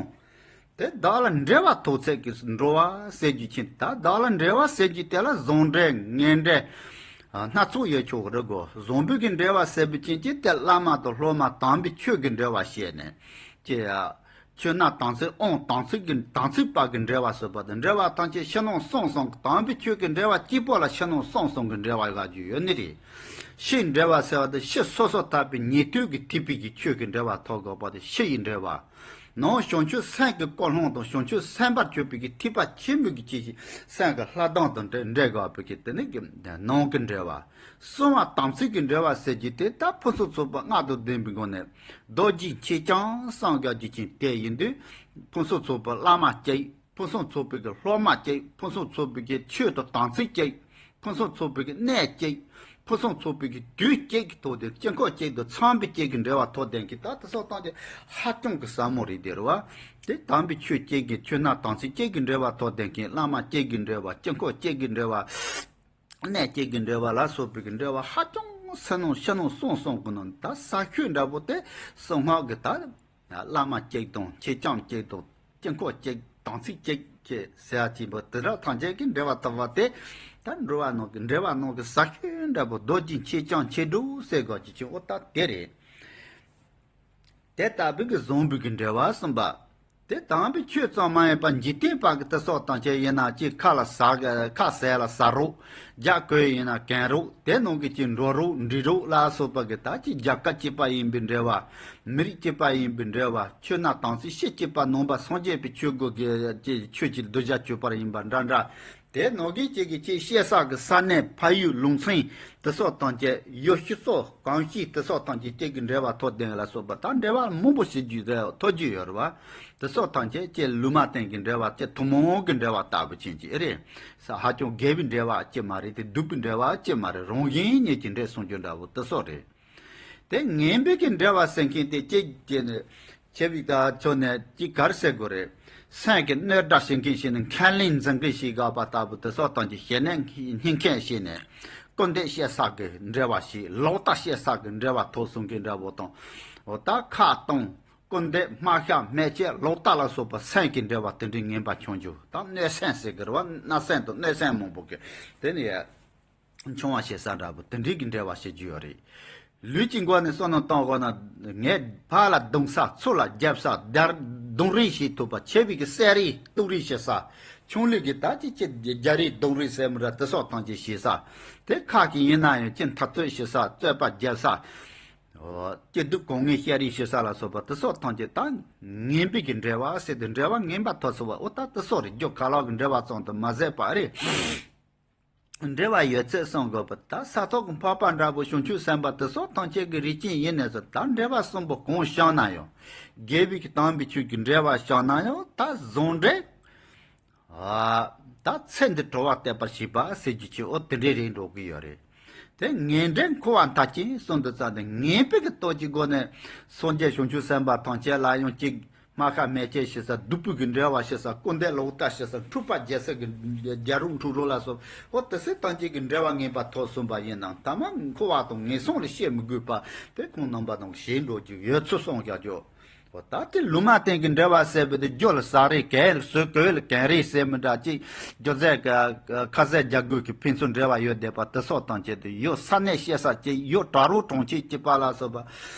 དེ་བདག་ལ་འབྲེལ་བ་ཐོགས་ཚད་ཀྱི་འགྲོ་བ་ཟེར་རྒྱུ་ཅན། ད་བདག་ལ་འབྲེལ་བ་ཟེར་རྒྱུ་དེ་ལ་བཟང་འབྲེལ་ངན་འབྲེལ་སྣ་ཚོགས་ཡོད་ཆོག་རེད་གོ། བཟང་པོའི་གི་འབྲེལ་བ་ཟེར་བའི་ཅན་གྱི་དེ་བླ་མ་དང་སློབ་མ་དམ་པའི་ཆོས་ཀྱི་འབྲེལ་བ་བཤད་ནས་ཀྱི། ཆོས་སྣ་དམ་ཚིག་དབང་དམ་ཚིག་གི་དམ་ཚིག་པ་གི་འབྲེལ་བ་ཟེར་བ་དང་། འབྲེལ་བ་ཐམས་ཅད་ཕྱི་ནང་གསང་གསུམ་གྱི་དམ་པའི་ཆོས་ཀྱི་འབྲེལ་བ་གཅིག་པོ་ལ་ཕྱི་ནང་གསང་གསུམ་གྱི་འབྲེལ་བ་དགག་རྒྱུ་ཡོད་ནི་རེད། ཕྱིའི་འབྲེལ་བ་ཟེར་བ་དེ་ཕྱི་སོ་སོ་ཐར་པའི་ཉན་ཐོས་ཀྱི་ཐེག་པའི་གི་ཆོས་ཀྱི་འབྲེལ་བ་ཐོབ་དགོས་པ་དེ་ཕྱི་ཡི་འབྲེལ་བ། ནང་བྱང་ཆུབ་སེམས་ཀྱི་ཀུན་སློང་དང་བྱང་ཆུབ་སེམས་དཔར་གྱུར་པའི་གི་ཐེག་པ་ཆེན་པོའི་གི་ཆེ་ཞིང་སེམས་ཀྱི་ལྷ་གདངས་དང་འབྲེལ་འབྲེལ་དགོས་པའི་གི་དེ་ནི་གི་ནང་གི་འབྲེལ་བ། གསང་བ་དམ་ཚིག་གི་འབྲེལ་བ་ཟེར་རྒྱུ་དེ་ད་ཕུན་སུམ་ཚོགས་པ་ལྔ་དང་ལྡན་པའི་སྒོ་ནས། རྡོ་རྗེ་མཆེད་བརྐྱང་སངས་རྒྱས་ཀྱི་ཆེན་དེ་ཡིན་དུས། ཕུན་སུམ་ཚོགས་པའི་བླ་མ་གཅིག་ཕུན་སུམ་ཚོགས་པའི་གི་སློབ་མ་གཅིག་ཕུན་སུམ་ཚོགས་པའི་གི་ཆོས་དང་དམ་ཚིག་གཅིག་ཕུན་སུམ་ཚོགས་པའི་གི་གནས་གཅིག་ཕུན་སུམ་ཚོགས་པའི་གི་དུས་གཅིག་གི་ཐོག་དེ་དཀྱིལ་འཁོར་གཅིག་དང་ཚངས་པའི་གཅིག་གི་འབྲེལ་བ་ཐོག་ལྡན་གྱི་ད་དེ་སོགས་སྟངས་ཀྱི་ཧ་ཅང་གི་ཟབ་མོ་རེད་དེ་རེད་བ། དེ་དམ་པའི་ཆོས་གཅིག་གི་ཆོས་སྣ་དམ་ཚིག་གཅིག་གི་འབྲེལ་བ་ཐོག་ལྡན་གྱི་བླ་མ་གཅིག་གི་འབྲེལ་བ་དཀྱིལ་འཁོར་གཅིག་གི་འབྲེལ་བ། གནས་གཅིག་གི་འབྲེལ་བ་ལ་སོགས་པའི་གི་འབྲེལ་བ་ཧ་ཅང་ཟབ་ནོ་ཤེས་ནོ་གསུངས་གསུངས་གི་ནོ་ད་ས་ཤོད་འདྲ་པོ་དེ་གསང་སྔགས་གི་ད་བླ་མ་གཅིག་དང་མཆེད་བརྐྱང་གཅིག་དང་དཀྱིལ་འཁོར་གཅིག་དམ་ཚིག་གཅིག་ཅེས་ཟེར་ཡ་ཅིག་འབོ་དེ་དག་ཐམས་ཅད་ཀྱི་འབྲེལ་བ་ཐོབ་པ་དེ་ད་འགྲོ་བ་ནང་གི་འབྲེལ་བ་ནང་གི་ས་ཤོད་འདྲ་པོ་རྡོ་རྗེ་མཆེད་བརྐྱང་མཆེད་དྲུག་ཟེར་དགོས་ཀྱི་ཆེ་འོ་ད་དེ་རེད། དེ་ལྟ་བུའི་གི་བཟང་པོའི་གི་འབྲེལ་བ་གསུམ་པ། དེ་དམ་པའི་ཆོས་ཙམ་མ་ཡིན་པར་འཇིག་རྟེན་པ་གི་དེ་སོགས་དང་བཅས་ཡིན་ན་ཅིག་ཁ་ལ་ཟ་གི་ཁ་ཟས་ལ་ཟ་རོགས། རྒྱ་གོས་ཡིན་ན་གན་རོགས་དེ་ནང་གི་ཅིག་འགྲོ་རོགས་འདྲི་རོགས་ལ་སོགས་པ་གི་ད་ཅིག་རྒྱལ་ཁབ་གཅིག་པ་ཡིན་པའི་འབྲེལ་བ། མི་རིགས་གཅིག་པ་ཡིན་པའི་འབྲེལ་བ། ཆོས་སྣ་དམ་ཚིག་སྤྱི་གཅིག་པ་ནང་པ་སངས་རྒྱས་པའི་ཆོས་སྒོ་གི་ཅིག་ཆོས་ཀྱི་གདུལ་བྱ་གཅིག་པར་ཡིན་པ་འདྲ་འདྲ། དེ་ནང་གི་གཅིག་གི་གཅིག་བཤད་ས་གི་ས་གནས་ཕ་ཡུལ་ལུང་ཚན་དེ་སོགས་དང་བཅས་ཡུལ་སྤྱི་ཚོགས་གང་ཞིག་དེ་སོགས་དང་བཅས་གཅིག་གི་འབྲེལ་བ་ཐོག་ལྡན་ལ་སོགས་པ་ད་འབྲེལ་བ་མང་པོ་ཞིག་རྒྱུ་རེད་ཐོག་རྒྱུ་ཡོད་རེད་བ། དེ་སོགས་དང་བཅས་ཀྱི་ལུས་མ་བསྟན་གྱི་འབྲེལ་བ་ཀྱི་ཐུན་མོང་གི་འབྲེལ་བ་ལྟ་བུ་ཅན་གྱི་ཨེ་རེད། ས་ཧ་ཅང་དགེ་བའི་འབྲེལ་བ་ཅི་མ་རེད་དེ་སྡིག་པའི་འབྲེལ་བ་ཅི་མ་རེད་རང་བཞིན་ཉིད་ཀྱི་འབྲེལ་སོང་རྒྱུ་འདྲ་བོ་དེ་སོགས་རེད། དེ་ངན་པའི་གི་འབྲེལ་བ་ཟེར་མཁན་དེ་གཅིག་གི་ནི། ཆེ་བའི་ད་ཚོ་ནས་ཅིག་གར་ཟེར་དགོས་རེད། སེམས་ཀྱི་གནོད་དགྲ་བྱེད་མཁན་ཞིག་ནི་ཁས་ལེན་འཛིན་མཁན་ཞིག་དགའ་བ་ལྟ་བུ་དེ་སོགས་དང་གི་ཞེ་ནས་སྙིང་ཁས་ཞེ་ནས་སྐུར་འདེབས་བཤད་ས་གི་འབྲེལ་བ་ཞིག་ལོག་ལྟ་བཤད་ས་གི་འབྲེལ་བ་ཐོག་སོང་གི་འདྲ་བོ་དང་། འོ་ད་ཁ་གཏོང་སྐུར་འདེབས་སྨ་ཤ་སྨད་ཆད་ལོག་ལྟ་ལ་སོགས་པ་སེམས་ཀྱི་འབྲེལ་བ་དེ་འདྲའི་ངན་པ་འཆང་རྒྱུ་ད་གནོད་སེམས་ཟེར་གི་རེད་བ་གནོད་སེམས་དང་གནོད་སེམས་མང་པོ་གི་དེ་ནི་ཡ། འཆང་བ་བྱེད་ས་འདྲ་པོ་དེ་འདྲའི་གི་འབྲེལ་བ་བྱེད་རྒྱུ་ཡོད་རེད། ལུས་ཀྱི་མགོ་ནས་བསམ་བློ་བཏང་དགོས་ན་ངས་ཕར་ལ་རྡུང་ས་ཚུར་ལ་རྒྱབ་ས་རྡར་རྡུང་རེས་བྱེད་ཐུབ་པ་ཆེ་བའི་གི་བསད་རེས་གཏུབ་རེས་བྱེད་ས་ཆུང་ལུས་ཀྱི་ད་ཅི་ཅི་རྒྱ་རེས་རྡུང་རེས་ཟེར་མི་འདྲ་དེ་སོགས་ཐམས་ཅད་བྱེད་ས་དེ་ཁ་གི་ཡིན་ན་ཡང་ཅི་འཐབ་རྩོད་བྱེད་ས་རྩོད་པ་རྒྱབ་ས་སྐྱིད་སྡུག་གང་ངེས་བཤད་རེས་བྱེད་ས་ལ་སོགས་པ་དེ་སོགས་ཐམས་ཅད་ད་ངན་པའི་གི་འབྲེལ་བ་ཟེར་ཏེ་འབྲེལ་བ་ངན་པ་ཐོབ་སོང་བ་འོ་ད་དེ་སོགས་རེད་རྒྱུ་ཁ་ལག་གི་འབྲེལ་བ་ཙམ་དུ་མ་ཟད་པ་རེད། འབྲེལ་བ་ཡོད་ཚད་གསུང་དགོས་པ་ད་ས་ཐོག་གི་འཕགས་པ་འདྲ་པོ་བྱང་ཆུབ་སེམས་དཔའ་དེ་སོགས་ཐམས་ཅད་ཀྱི་རིགས་ཅན་ཡིན་ནས་སུ་ད་འབྲེལ་བ་གསུམ་པོ་གང་བཞག་ན་ཡང་དགེ་བའི་གི་དམ་པའི་ཆོས་ཀྱི་འབྲེལ་བ་བཞག་ན་ཡང་ད་བཟང་འབྲེལ་ཨ་ད་ཚེ་འདི་གྲོལ་བ་དད་པར་བྱེད་པ་ཟེར་རྒྱུ་ཆེ་འོ་དེ་འདྲའི་རིགས་འགྲོ་གི་ཡོད་རེད། དེ་ངན་འབྲེལ་འཁོར་བ་མཐའ་ཅན་གསུམ་དུ་བརྩམས་ཏེ་ངན་པའི་གི་སྟོབས་ཀྱི་སྒོ་ནས་སངས་རྒྱས་བྱང་ཆུབ་སེམས་དཔའ་ཐམས་ཅད་ལ་ཡང་གཅིག་སྨ་ཁ་སྨད་ཆད་བྱེད་ས་སྡུག་པོའི་གི་འབྲེལ་བ་བྱེད་ས་སྐུར་འདེབས་ལོག་ལྟ་བྱེད་ས་འཁྲུག་པ་རྒྱག་ས་གི་རྒྱག་རོགས་འཁྲུག་རོགས་ལ་སོགས་ཨོ་དེ་སྲིད་ཐམས་ཅད་ཀྱི་འབྲེལ་བ་ངན་པ་ཐོབ་སོང་པ་ཡིན་ནམ་ཐ་མ་འཁོར་བ་དང་ངན་སོང་ལ་བཤད་མི་དགོས་པ་དེ་ཁོང་རྣམ་པ་དང་ཞེན་འགྲོ་རྒྱུ་ཡོད་ཚུལ་གསུངས་བཞག་རྒྱུ། ཨོ་ད་དེ་ལུས་མ་བསྟན་གྱི་འབྲེལ་བ་ཟེར་བའི་དེ་རྒྱུ་ལ་ཟ་རེས་གན་ལ་ཟོས་གོས་ལ་གན་རེས་ཟེར་མི་འདྲ་ཅིག་རྒྱུ་རྫས་ཀ་ཁ་ཟས་རྒྱག་དགོས་ཀྱི་ཕན་ཚུན་འབྲེལ་བ་ཡོད་བསྡད་པ་དེ་སོགས་ཐམས་ཅད་དེ་ཡོད་ས་གནས་བཤད་ས་ཅིག་ཡོད་གྲྭ་རོགས་གྲོང་ཁྱེར་གཅིག་པ་ལ་སོགས་པ།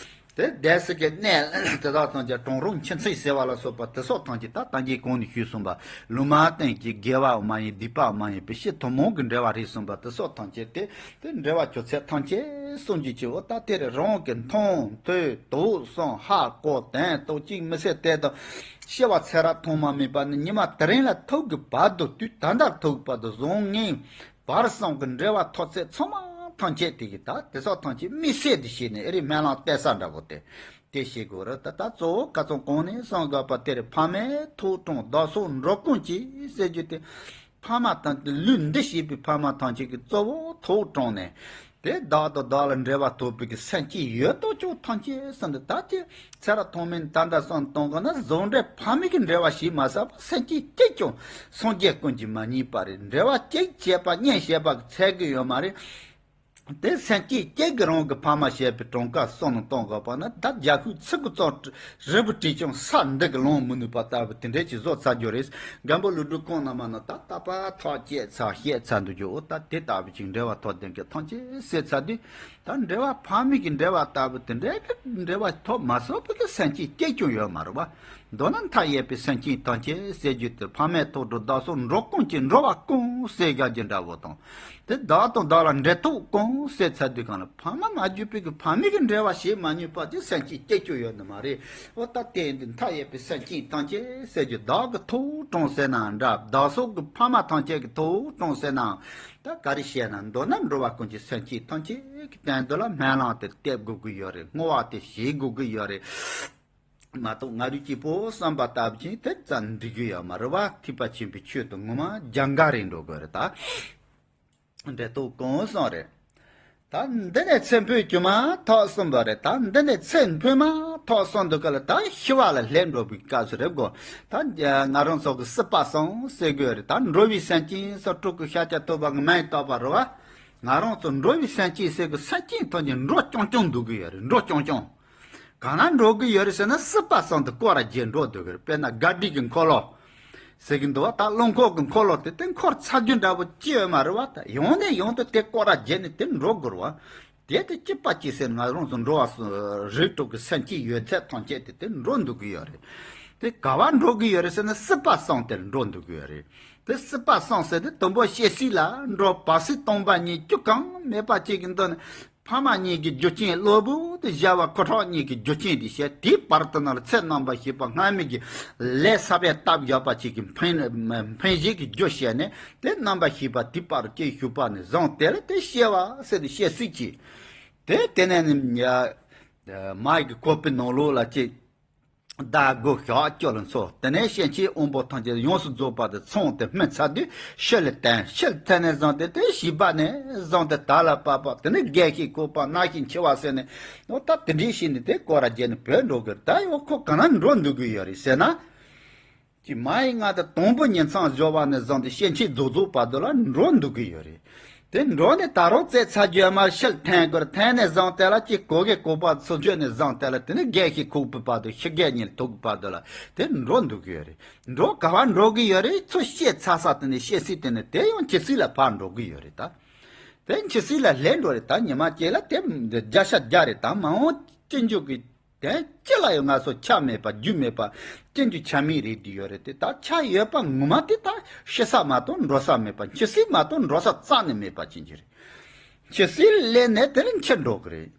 དེ་བསྡད་ས་གི་གནས་དེ་དག་ཐམས་ཅད་གྲོང་རོང་ཁྱིམ་མཚེས་ཟེར་བ་ལ་སོགས་པ་དེ་སོགས་ཐམས་ཅད་ད་ལྟ་གྱི་གོང་ནས་ཞུས་སོང་པ་ལུས་མ་བསྟན་གྱི་དགེ་བའང་མ་ཡིན་སྡིག་པའང་མ་ཡིན་པའི་སྤྱི་ཐུན་མོང་གི་འབྲེལ་བ་རེད་གསུངས་པ་དེ་སོགས་ཐམས་ཅད་དེ་དེ་འབྲེལ་བ་གྱུར་ཚད་ཐམས་ཅད་གསུམ་གྱི་ཆེ་བོ་ད་དེ་རེད་རང་གི་མཐོང་ཐོས་དོགས་གསུང་ཧ་གོ་དོན་དག་གཅིག་མི་ཚེ་དེ་དང་ཤི་བ་ཚེ་རབས་ཐོག་མ་མེད་པ་ནི་ཉི་མ་དེ་རིང་ལ་ཐུག་གི་བར་དུ་དུས་ད་ལྟར་ཐུག་གི་བར་དུ་བཟང་ངན་བར་གསུམ་གྱི་འབྲེལ་བ་ཐོག་ཚད་ཚང་མ་ཐམས་ཅད་དེ་གི་ད་དེ་སོགས་ཐམས་ཅད་དམིགས་བསལ་དུ་བྱས་ནས་ཨེ་རི་སྨོན་ལམ་བསྟན་ས་འདྲ་པོ་དེ་དེ་བྱེད་དགོས་རེད། ད་ད་གཙོ་བོ་ཁ་ཚང་གོང་ནས་གསུང་དགོས་པ་དེར་ཕ་མའི་ཐུགས་དྲང་བདག་སོགས་འགྲོ་ཀུན་གྱི་ཟེར་རྒྱུ་དེ་ཕ་མ་དང་ལུས་འདི་བྱེད་པའི་ཕ་མ་ཐམས་ཅད་ཀྱི་གཙོ་བོ་ཐུགས་དྲང་ནས་དེ་བདག་དང་བདག་ལ་འབྲེལ་བ་ཐོབ་པའི་གི་སེམས་ཅན་ཡོད་དོ་ཅོག་ཐམས་ཅད་སུ་འདི་ད་ཅི། ཚེ་རབས་ཐོག་མའི་ད་ལྟ་སོང་གཏོང་གི་ན་བཟང་འབྲེལ་ཕ་མའི་གི་འབྲེལ་བ་ཞིག་མ་ཟད་པ་སེམས་ཅན་གཅིག་ཀྱང་སངས་རྒྱས་ཀུན་གྱིས་མ་རྙེད་པ་རེད། འབྲེལ་བ་གཅིག་བྱས་པ་གཉིས་བྱས་པ་ཚད་གི་ཡོད་མ་རེད། དེ་སེམས་ཅན་གཅིག་གི་རང་གི་ཕ་མ་བྱས་པའི་གྲངས་ཀ་སོང་ནས་གཏོང་དགོས་པ་ན་ད་རྒྱ་ཤུག་ཚིག་གི་ཙོག་རི་བོ་བྲིས་ཀྱང་ས་འདི་གི་ལོང་མི་ནུས་པ་ལྟ་བུ་དེ་འདྲས་ཀྱི་བཟོ་ཚར་རྒྱུ་རེད། རྒན་པོ་ལུ་སྒྲུབ་ཁོང་རྣམ་པ་ན་ད་ལྟ་བར་ཐག་བཅད་ཚར་བཤད་ཚར་འདུག་རྒྱུ་འོ་ད་དེ་ལྟ་བུ་ཅིག་འབྲེལ་བ་ཐོག་ལྡན་གི་ཐམས་ཅད་ཟད་ཚར་དུས། ད་འབྲེལ་བ་ཕ་མའི་གི་འབྲེལ་བ་ལྟ་བུ་དེ་འདྲའི་གི་འབྲེལ་བ་ཐོབ་མ་སོང་བའི་གི་སེམས་ཅན་གཅིག་ཀྱང་ཡོད་མ་རེད་བ། མདོར་ན་མཐའ་ཡས་པའི་སེམས་ཅན་ཐམས་ཅད་ཟེར་རྒྱུ་དེ་ཕ་མས་ཐོག་འགྲོ་བདག་སོགས་འགྲོ་ཀུན་གྱི་འགྲོ་བ་ཀུན་ཟེར་བཞག་རྒྱུ་འདྲ་བོ་དང་། དེ་བདག་དང་བདག་ལ་འབྲེལ་ཐོགས་ཀུན་ཟེར་ཚར་དུས་གང་ལ་ཕ་མ་མ་གྱུར་པའི་གི་ཕ་མའི་གི་འབྲེལ་བ་བྱེད་མ་མྱོང་བར་དུ་སེམས་ཅན་སྐྱེ་རྒྱུ་ཡོད་ནི་མ་རེད། འོ་ད་དེ་འདི་མཐའ་ཡས་པའི་སེམས་ཅན་ཐམས་ཅད་ཟེར་རྒྱུ་བདག་གི་ཐོག་དྲངས་ཟེར་ན་འདྲ། བདག་སོགས་ཀྱི་ཕ་མ་ཐམས་ཅད་ཀྱི་ཐོག་དྲངས་ཟེར་ན། ད་ག་རེ་བཤད་ན། མདོར་ན་འགྲོ་བ་ཀུན་གྱི་སེམས་ཅན་ཐམས་ཅད་ཀྱི་དོན་དུ་ལ་སྨོན་ལམ་དེ་འདེབས་དགོས་ཀྱི་ཡོད་རེད། བསྔོ་བ་དེ་བྱེད་དགོས་ཀྱི་ཡོད་རེད། མ་གཏོགས་ང་རང་གཅིག་པོ་བསམ་པ་ལྟ་བུ་ཅིག་དེ་ཙམ་འགྲིག་གི་ཡོད་མ་རེད་བ། ཐེག་པ་ཆེན་པོའི་ཆོས་དེ་ངོ་མ་སྦྱང་ག་རེ་འགྲོ་དགོས་རེད་ད། འབྲེལ་ཐོགས་ཀུན་གསུངས་རེད། ད་འདི་ནས་ཚེ་འཕོས་དཀྱུས་མ་ཐོག་གསུངས་པ་རེད། ད་འདི་ནས་ཚེ་འཕོས་མ་ཐོག་གསུངས་འདུག་ག་ལ། ད་ཤི་བ་ལ་སླེབས་འགྲོ་བའི་སྐབས་སུ་རེད་གོ། ད་ང་རང་ཚོ་གི་སྲིད་པ་གསུམ་ཟེར་དགོས་རེད། ད་འགྲོ་བའི་སེམས་ཅན་སོགས་དྲུག་གི་ཤཱཀྱ་ཐུབ་པ་གི་མིང་བཏགས་པ་རེད་བ། ང་རང་ཚོ་འགྲོ་བའི་སེམས་ཅན་ཟེར་གི་སེམས་ཅན་ཐམས་ཅད་འགྲོ་རྐྱང་རྐྱང་འདུག་གི་ཡོད་རེད། འགྲོ་རྐྱང་རྐྱང་། གང་ན་འགྲོ་གི་ཡོད་རེད་ཟེར་ན། སྲིད་པ་གསུམ་དུ་སྐོར་ར་བརྒྱབ་འགྲོ་འདུག་གི་རེད། དཔེར་ན་ག་དྲི་གི་འཁོར་ལོ་ཟེར་གི་འདུག་བ། ད་རླུང་འཁོར་གི་འཁོར་ལོ་དེ་དེ་འཁོར་ཚར་རྒྱུ་འདྲ་བོ་ཅི་ཡོད་མ་རེད་བ། ད་ཡང་ནས་ཡང་དུ་དེ་སྐོར་ར་བརྒྱབ་ནས་དེ་འགྲོ་དགོས་རེད་བ། དེ་དེ་གཅིག་པ་གཅིག་ཟེར་ང་རང་ཚོ་འགྲོ་བ་སོ་རིགས་དྲུག་གི་སེམས་ཅན་ཡོད་ཚད་ཐམས་ཅད་དེ་དེ་འགྲོ་འདུག་གི་ཡོད་རེད། དེ་ག་བ་འགྲོ་གི་ཡོད་རེད་ཟེར་ན། སྲིད་པ་གསུམ་དེར་འགྲོ་འདུག་གི་ཡོད་རེད། དེ་སྲིད་པ་གསུམ་ཟེར་དེ་དང་པོ་སྐྱེ་སྲིད་ལ་འགྲོ། བབས་སྲིད་སྟོང་པ་ཉིད་རྒྱུ་གང་མེད་པ་ཅིག་གི་མདོ་ནས། ཕ་མ་གཉིས་ཀྱི་རྒྱུ་རྐྱེན། གློ་བུར་དུ་བཞག་པ་ཁོ་ཐག་གཉིས་ཀྱི་རྒྱུ་རྐྱེན་དེ་བཤད། དེའི་བར་དུ་ན་ལ་ཚེ་རྣམ་པར་ཤེས་པ་སྔ་མའི་གི་ལས་བསགས་པས་བཏབ་བཞག་པ་ཅིག་གི་འཕེན་འཕེན་བྱེད་ཀྱི་རྒྱུ་བཤད་ནས། དེ་རྣམ་པར་ཤེས་པ་དེའི་བར་དུ་སྐྱེ་ཞུགས་པ་ནས་བཟུང་སྟེ་ལ་དེ་སྐྱེ་བ་ཟེར་ཏེ་སྐྱེ་སྲིད་ཀྱི། དེ་དེ་ནས་ནི་མ་ཡི་གི་ཁོག་པའི་ནང་ལོགས་ལ་ཅིག་ཟླ་དགུ་ཞག་བཅུ་ལ་འཚོ། དེ་ནས་སྐྱེ་མཆེད་དབང་པོ་ཐམས་ཅད་ཡོངས་སུ་རྫོགས་པ་དེ་ཚང་སྟེ་སྨིན་ཚར་དུས་ཤི་ལ་ཐལ། ཤི་ལ་ཐལ་ནས་བཟུང་སྟེ་དེ་བྱིས་པ་ནས་བཟུང་སྟེ་ད་ལ་བབ་པ། དེ་ནས་རྒས་ཤིང་གོག་པ། ན་ཤིང་འཆི་བ་ཟེར་ནས། འོ་ད་དེ་འདྲའི་ཞིག་ནས་དེ་སྐོར་ར་བརྒྱབ་ནས་བུད་འགྲོ་གི་རེད། ད་ཡང་ཁོ་ག་ན་འགྲོ་འདུག་གི་ཡོད་རེད་ཟེར་ན། ཀྱི་མ་ཡི་མངལ་དུ་དང་པོ་ཉིད་མཚམས་སྦྱོར་བ་ནས་བཟུང་སྟེ་སྐྱེ་མཆེད་རྫོགས་རྫོགས་བར་དུ་ལ་འགྲོ་འདུག་གི་ཡོད་རེད། དེ་འགྲོ་ནས་ད་རུང་ཚེ་ཚར་རྒྱུ་ཡ་མ་ཤི་ལ་ཐལ་གི་རེད། ཐལ་ནས་བཟུང་སྟེ་ལ་ཅིག་གོ་གེ་གོ་པ་ཚུར་བཅོས་ནས་བཟུང་སྟེ་ལ། དེ་ནས་རྒས་ཤིང་ཁོག་པའི་བར་དུ་ཤི་རྒས་གཉིད་ཐུག་པའི་བར་དུ་ལ་དེ་འགྲོ་འདུག་གི་ཡོད་རེད། འགྲོ་ག་བ་འགྲོ་གི་ཡོད་རེད། ཚུར་སྐྱེས་ཚར་ས་དེ་ནས་སྐྱེ་སྲིད་དེ་ནས་དེ་ཡང་འཆི་སྲིད་ལ་ཕར་འགྲོ་གི་ཡོད་རེད་ད། དེ་འཆི་སྲིད་ལ་སླེབས་འགྲོ་རེད་ད། ཉི་མ་གཅིག་ལ་དེ་བརྒྱ་ཆ་བརྒྱ་རེད་ད། མ་འོངས་སྐྱེ་འཇུག་གི་དེ་ཅི་ལ་ཡང་ང་ཚོ་ཆ་མེད་པ་རྒྱུས་མེད་པ་སྐྱེ་རྒྱུ་ཆ་མེད་རེད་དེ་ཡོད་རེད་དེ། ད་ཆ་ཡོད་པ་ངོ་མ་དེ་ད་ཤི་ས་མ་གཏོགས་འགྲོ་ས་མེད་པ། འཆི་སྲིད་མ་གཏོགས་འགྲོ་ས་རྩ་ནས་མེད་པ་ཅན་གྱི་རེད། འཆི་སྲིད་སླེབས་ནས་དེ་ལ་འཆི་འགྲོ་གི་རེད།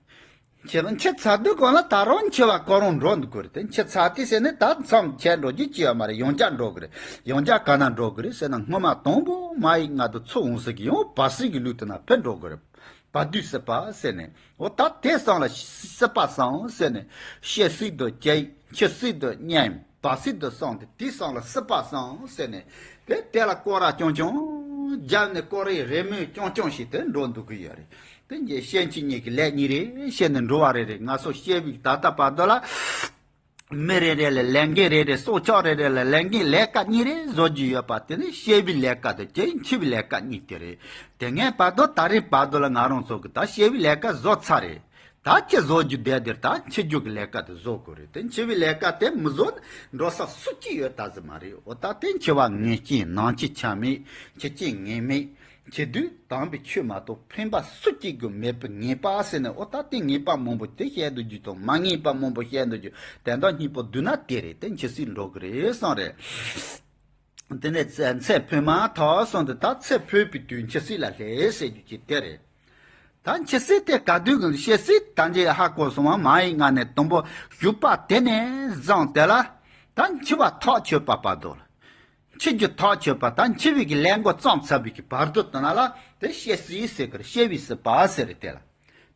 འཆི་འཆི་ཚར་དུས་གང་ལ་ད་རུང་འཆི་བ་གང་རུང་འགྲོ་འདུག་གི་རེད་དེ། འཆི་ཚར་དུས་ཟེར་ནས་ད་མཚམས་ཆད་འགྲོ་རྒྱུ་ཅི་ཡོད་མ་རེད། ཡང་བསྐྱར་འགྲོ་གི་རེད། ཡང་བསྐྱར་ག་ན་འགྲོ་གི་རེད་ཟེར་ན། སྔོན་མ་དང་པོ་མ་ཡི་མངལ་དུ་ཚུར་འོང་ས་གི་ཡང་བབས་སྲིད་ཀྱི་ལུས་དེ་ན་ཕེབས་འགྲོ་གི་རེད། བར་དོའི་སྲིད་པ་ཟེར་ནས། འོ་ད་དེ་སང་ལ་སྲིད་པ་སང་ཟེར་ནས། སྐྱེ་སྲིད་དུ་སྐྱེ། འཆི་སྲིད་དུ་མཉམ། བབས་སྲིད་དུ་སོང་སྟེ་དེ་སང་ལ་སྲིད་པ་སང་ཟེར་ནས། དེ་དེ་ལ་སྐོར་ར་རྐྱང་རྐྱང་བརྒྱབ་ནས་སྐོར་རའི་རེས་མོས་རྐྱང་རྐྱང་ཞིག་དེ་འགྲོ་འདུག་གི་ཡོད་རེད། དེ་རྗེས་སྐྱེ་མཆེད་གཉིས་ཀྱི་ལས་གཉིས་རེ་བྱས་ནས་འགྲོ་བ་རེ་རེ། ང་ཚོ་སྐྱེ་བའི་ད་ལྟ་བར་དུ་ལ། མི་རེ་རེ་ལ་ལས་འགན་རེ་རེ། སྲོག་ཆགས་རེ་རེ་ལ་ལས་འགན་ལས་ཀ་གཉིས་རེ་བཟོ་རྒྱུ་ཡོད་པ། དེ་ནི་སྐྱེ་བའི་ལས་ཀ་དང་སྐྱེ་འཆི་བའི་ལས་ཀ་གཉིས་དེ་རེད། དེ་སྔའི་བར་དུ་ད་རེས་བར་དུ་ལ་ང་རང་ཚོ་གི་ད་སྐྱེ་བའི་ལས་ཀ་བཟོ་ཚར་རེད། ད་ཅི་བཟོ་རྒྱུ་བསྡད་དེར་ད་འཆི་རྒྱུ་གི་ལས་ཀ་དེ་བཟོ་དགོས་རེད། དེ་འཆི་བའི་ལས་ཀ་དེ་མི་བཟོ་ན་འགྲོ་ས་སུ་གཅིག་ཡོད་ད་ཟི་མ་རེད། འོ་ད་དེ་འཆི་བ་ངེས་ཅན། ནམ་འཆི་ཆ་མེད། འཆི་རྐྱེན་ངེས་མེད། འཆི་དུས་དམ་པའི་ཆོས་མ་གཏོགས་ཕན་པ་སུ་གཅིག་གི་མེད་པའི་ངེས་པ་ཟེར་ནས། འོ་ད་དེ་ངེས་པ་མང་པོ་དེ་བཤད་འདུག་རྒྱུ་དང་། མ་ངེས་པ་མང་པོ་བཤད་འདུག་རྒྱུ། དོན་དག་གཉིས་པོ་བསྡུས་ན་དེ་རེད། དེ་འཆི་སྲིད་འགྲོ་གི་རེད་གསུངས་རེད། དེ་ནས་ཚེ་ཚེ་འཕོས་མ་ཐག་སོང་དུས་ད་ཚེ་འཕོས་པའི་དུས་འཆི་སྲིད་ལ་སླེབས་ཟེར་རྒྱུ་ཅིག་དེ་རེད། ད་འཆི་སྲིད་དེ་ག་དུས་གི་སྐྱེ་སྲིད་ད་འདི་ཧ་གོ་སོང་བ། མ་ཡི་མངལ་ནས་དང་པོ་ཞུགས་པ་དེ་ནས་བཟུང་དེ་ལ་ད་འཆི་བ་ཐག་ཆོད་པ་བར་དོ་ལ། འཆི་རྒྱུ་ཐག་ཆོད་པ། ད་འཆི་བའི་གི་ལས་འགོ་བརྩམས་ཚར་བའི་གི་བར་དོ་དེ་ན་ལ་དེ་སྐྱེ་སྲིད་ཟེར་གི་རེད། སྐྱེ་བའི་སྲིད་པ་ཟེར་རེད་དེ་ལ།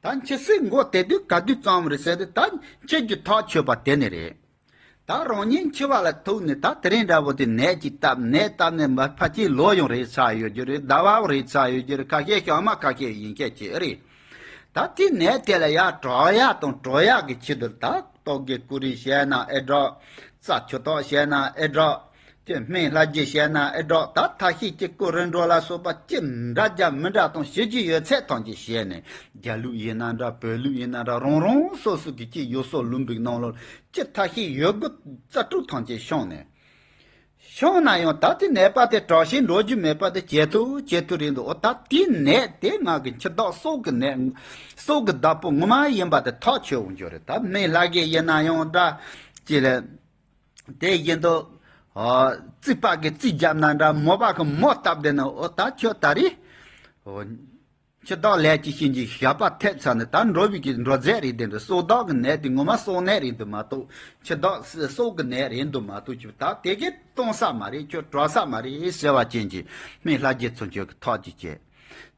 ད་འཆི་སྲིད་འགོ་དེ་དུས་ག་དུས་བརྩམས་རེད་ཟེར་དུས། ད་འཆི་རྒྱུ་ཐག་ཆོད་པ་དེ་ནས་རེད། ད་རང་ཉིད་འཆི་བ་ལ་ཐུག་ནས་ད་དེ་རིང་འདྲ་བོ་དེ་ནད་ཅིག་བཏབ། ནད་བཏབ་ནས་མ་ཕལ་ཆེར་ལོ་ཡང་རེ་ཆགས་ཡོད་རྒྱུ་རེད། ཟླ་བ་ཡང་རེ་ཆགས་ཡོད་རྒྱུ་རེད། ཁ་ཤས་ཞག་མ་ཁ་ཤས་ཡིན་ཁྱད་ཅི་རེད། ད་དེ་ནད་དེ་ལ་ཡར་དྲག་ཡག་དང་དྲག་ཡག་གི་ཆེད་དུ་ད་ལྟོ་གོས་ཀུ་རེ་བྱས་ན་ཨེ་དྲག་རྩ་ཆུ་ཐོག་བྱས་ན་ཨེ་དྲག་ཅི་སྨན་ལྷ་རྒྱུ་བྱས་ན་ཨེ་དྲག་ད་ཐབས་ཤེས་ཀྱི་ཀུ་རེ་འགྲོ་ལ་སོགས་པ་ཅི་འདྲ་རྒྱ་མི་འདྲ་དང་བྱེད་རྒྱུ་ཡོད་ཚད་ཐམས་ཅད་བྱས་ནས། རྒྱ་ལུགས་ཡིན་ན་འདྲ། བོད་ལུགས་ཡིན་ན་འདྲ། རང་རང་སོ་སོ་གི་ཅི་ཡུལ་སྲོལ་ལུགས་འབྲིང་ནང་ལོགས་ཅི་ཐབས་ཤེས་ཡོད་དགུ་རྩ་དྲུག་ཐམས་ཅད་བཤམས་ནས། བཤམས་ན་ཡང་ད་དེ་ནད་པ་དེ་དྲག་ཤེས་འགྲོ་རྒྱུ་མེད་པ་དེ་ཇེ་ཐུ་ཇེ་ཐུ་རེད་འདུག་འོ་ད་དེ་ནད་དེ་ང་གི་འཆི་བདག་སྲོག་གི་ནད། སྲོག་གི་བདག་པོ་ངོ་མ་ཡིན་པ་དེ་ཐག་ཆོད་འོང་རྒྱུ་རེད། ད་སྨན་ལྷ་རྒྱུ་ཡིན་ན་ཡང་འདྲ། ཅི་ལས། དེ་བཞིན་དུ། ཨོ། རྩིས་པ་གིས་རྩིས་བརྒྱབ་ན་འདྲ། མོ་པ་གིས་མོ་བཏབ་བསྡད་ན། ཨོ་ད་ཁྱོད་ད་རེས། ཨོ། འཆི་བདག་ལས་ཀྱི་གཤིན་རྗེའི་ཞགས་པ་ཐེབས་ཚར་ནས། ད་འགྲོ་བའི་གི་འགྲོ་རྫས་རེད་དེ་འདྲ། སྲོག་ཆགས་ཀྱི་ནད་དེ་ངོ་མ་སྲོག་ནད་རེད་འདུག་མ་གཏོགས། འཆི་བདག་སྲོག་གི་ནད་རེད་འདུག་མ་གཏོགས། ཁྱོད་ད་དེ་གས་གཏོང་ས་མ་རེད། ཁྱོད་གྲོལ་ས་མ་རེད་ཟེར་བ་ཅན་གྱི་སྨན་ལྷ་རྗེ་ཚུན་ཆད་ཀྱི་ཐག་གཅོད་བྱས།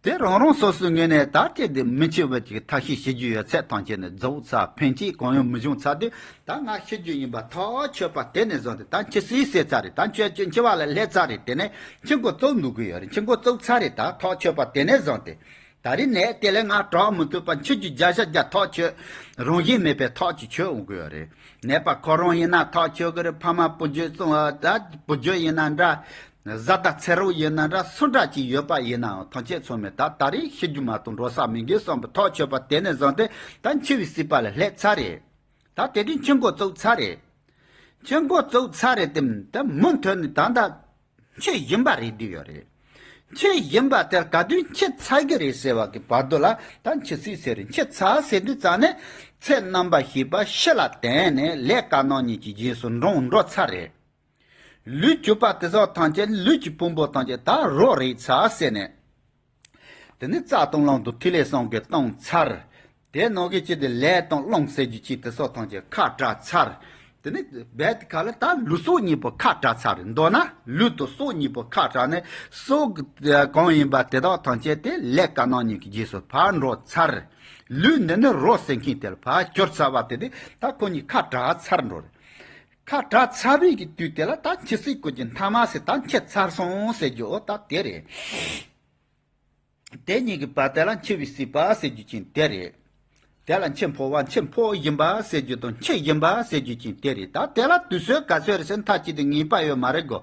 དེ་རང་རང་སོ་སོའི་ངོས་ནས་ད་ལྟ་དེ་མི་འཆི་བའི་གི་ཐབས་ཤེས་བྱེད་རྒྱུ་ཡོད་ཚད་ཐམས་ཅད་ནས་རྫོགས་ཚར། ཕན་ཆད་གང་ཡང་མི་འབྱུང་ཚར་དུས། ད་ང་ཤི་རྒྱུ་ཡིན་པ་ཐག་ཆོད་པ་དེ་ནས་བཟུང་སྟེ། ད་འཆི་སྲིད་ཟད་ཚར་རེད། ད་འཆི་འཆི་འཆི་བ་ལ་སླེབས་ཚར་རེད། དེ་ནས་འཆི་འགོ་བཙུགས་འདུག་གི་ཡོད་རེད། འཆི་འགོ་བཙུགས་ཚར་རེད། ད་ཐག་ཆོད་པ་དེ་ནས་བཟུང་སྟེ། ད་རེས་ནད་དེ་ལས་ང་དྲག་མི་ཐུབ་པ། འཆི་རྒྱུ་བརྒྱ་ཆ་བརྒྱ་ཐག་ཆོད། རང་བཞིན་མེད་པའི་ཐག་ཅིག་ཆོད་འོང་གི་ཡོད་རེད། ནད་པ་ཁོ་རང་ཡིན་ན་ཐག་ཆོད་གི་རེད། ཕ་མ་བུ་རྒྱུད་སོང་བ་ད་བུ་རྒྱུད་ཡིན་ན་འདྲ། བཟའ་ཟླ་ཚེ་རོགས་ཡིན་ན་འདྲ། སུ་འདྲ་ཅིག་ཡོད་པ་ཡིན་ནའང་ཐམས་ཅད་ཚང་མས་ད་ད་རེས་ཤི་རྒྱུ་མ་གཏོགས་འགྲོ་ས་མི་འགྱུར་བསམ་པའི་ཐག་ཆོད་པ་དེ་ནས་བཟུང་སྟེ། ད་འཆི་བའི་སྲིད་པ་ལ་སླེབས་ཚར་རེད། ད་དེ་དུས་འཆི་འགོ་བཙུགས་ཚར་རེད། འཆི་འགོ་བཙུགས་ཚར་རེད་དེ། ད་མུ་མཐུད་ནས་ད་ལྟ་འཆི་བཞིན་པ་རེད་བསྡད་ཡོད་རེད། འཆི་བཞིན་པ་དེར་ག་དུས་འཆི་ཚར་གི་རེད་ཟེར་བ་གི་བར་དུ་ལ་ད་འཆི་སྲིད་ཟེར་རེད། འཆི་ཚར་ཟེར་དུས་ཙམ་ནས། ཚེ་རྣམ་པར་ཤེས་པ་ཕྱི་ལ་དེད་ནས་ལས་དཀར་ནག་གཉིས་ཀྱི་རྗེས་སུ་འབྲངས་འགྲོ་ཚར་རེད། ལུས་གྱུར་པ་དེ་སོགས་ཐམས་ཅད། ལུས་ཀྱི་ཕུང་པོ་ཐམས་ཅད་ད་རོ་རེག་ཚར་ཟེར་ནས། དེ་ནས་རྩ་དང་རླུང་དང་ཐིག་ལེ་གསུམ་གྱིས་སྟོང་ཚར། དེ་ནང་གི་ཅི་སྟེ་ལས་དང་རླུང་ཟེར་རྒྱུ་ཅིག་དེ་སོགས་ཐམས་ཅད་ཁ་བྲལ་ཚར། དེ་ནས་རྦད་དེ་ཁ་ལ་ད་ལུས་སྲོག་གཉིས་པོ་ཁ་བྲལ་ཚར། མདོར་ན་ལུས་དང་སྲོག་གཉིས་པོ་ཁ་བྲལ་ནས། སྲོག་གང་ཡིན་པ་དེ་དག་ཐམས་ཅད་དེ་ལས་དཀར་ནག་གཉིས་ཀྱི་རྗེས་སུ་ཕར་འགྲོ་ཚར། ལུས་འདི་ནི་རོ་ཟེར་མཁན་དེ་ལ་ཕར་གྱུར་ཚར་བ་དེ་དེ་ད་ཁོ་གཉིས་ཁ་བྲལ་ཚར་འགྲོ་རེད། ཁ་བྲལ་ཚར་བའི་གི་དུས་དེ་ལ་ད་འཆི་སྲིད་སྐོར་གྱི་མཐའ་མ་ཟེར། ད་འཆི་ཚར་སོང་ཟེར་རྒྱུ་འོ་ད་དེ་རེད། དེ་གཉིས་ཀྱི་བར་དེ་ལ་འཆི་བའི་སྲིད་པ་ཟེར་རྒྱུ་ཅན་དེ་རེད། དེ་ལ་འཆི་འཕོ་བ། འཆི་འཕོ་བཞིན་པ་ཟེར་རྒྱུ་དང་། འཆི་བཞིན་པ་ཟེར་རྒྱུ་ཅན་དེ་རེད། ད་དེ་ལ་དུས་ཚོད་ག་ཚོད་རེད་ཟེར་མཐའ་གཅིག་ཏུ་ངེས་པ་ཡོད་མ་རེད་གོ།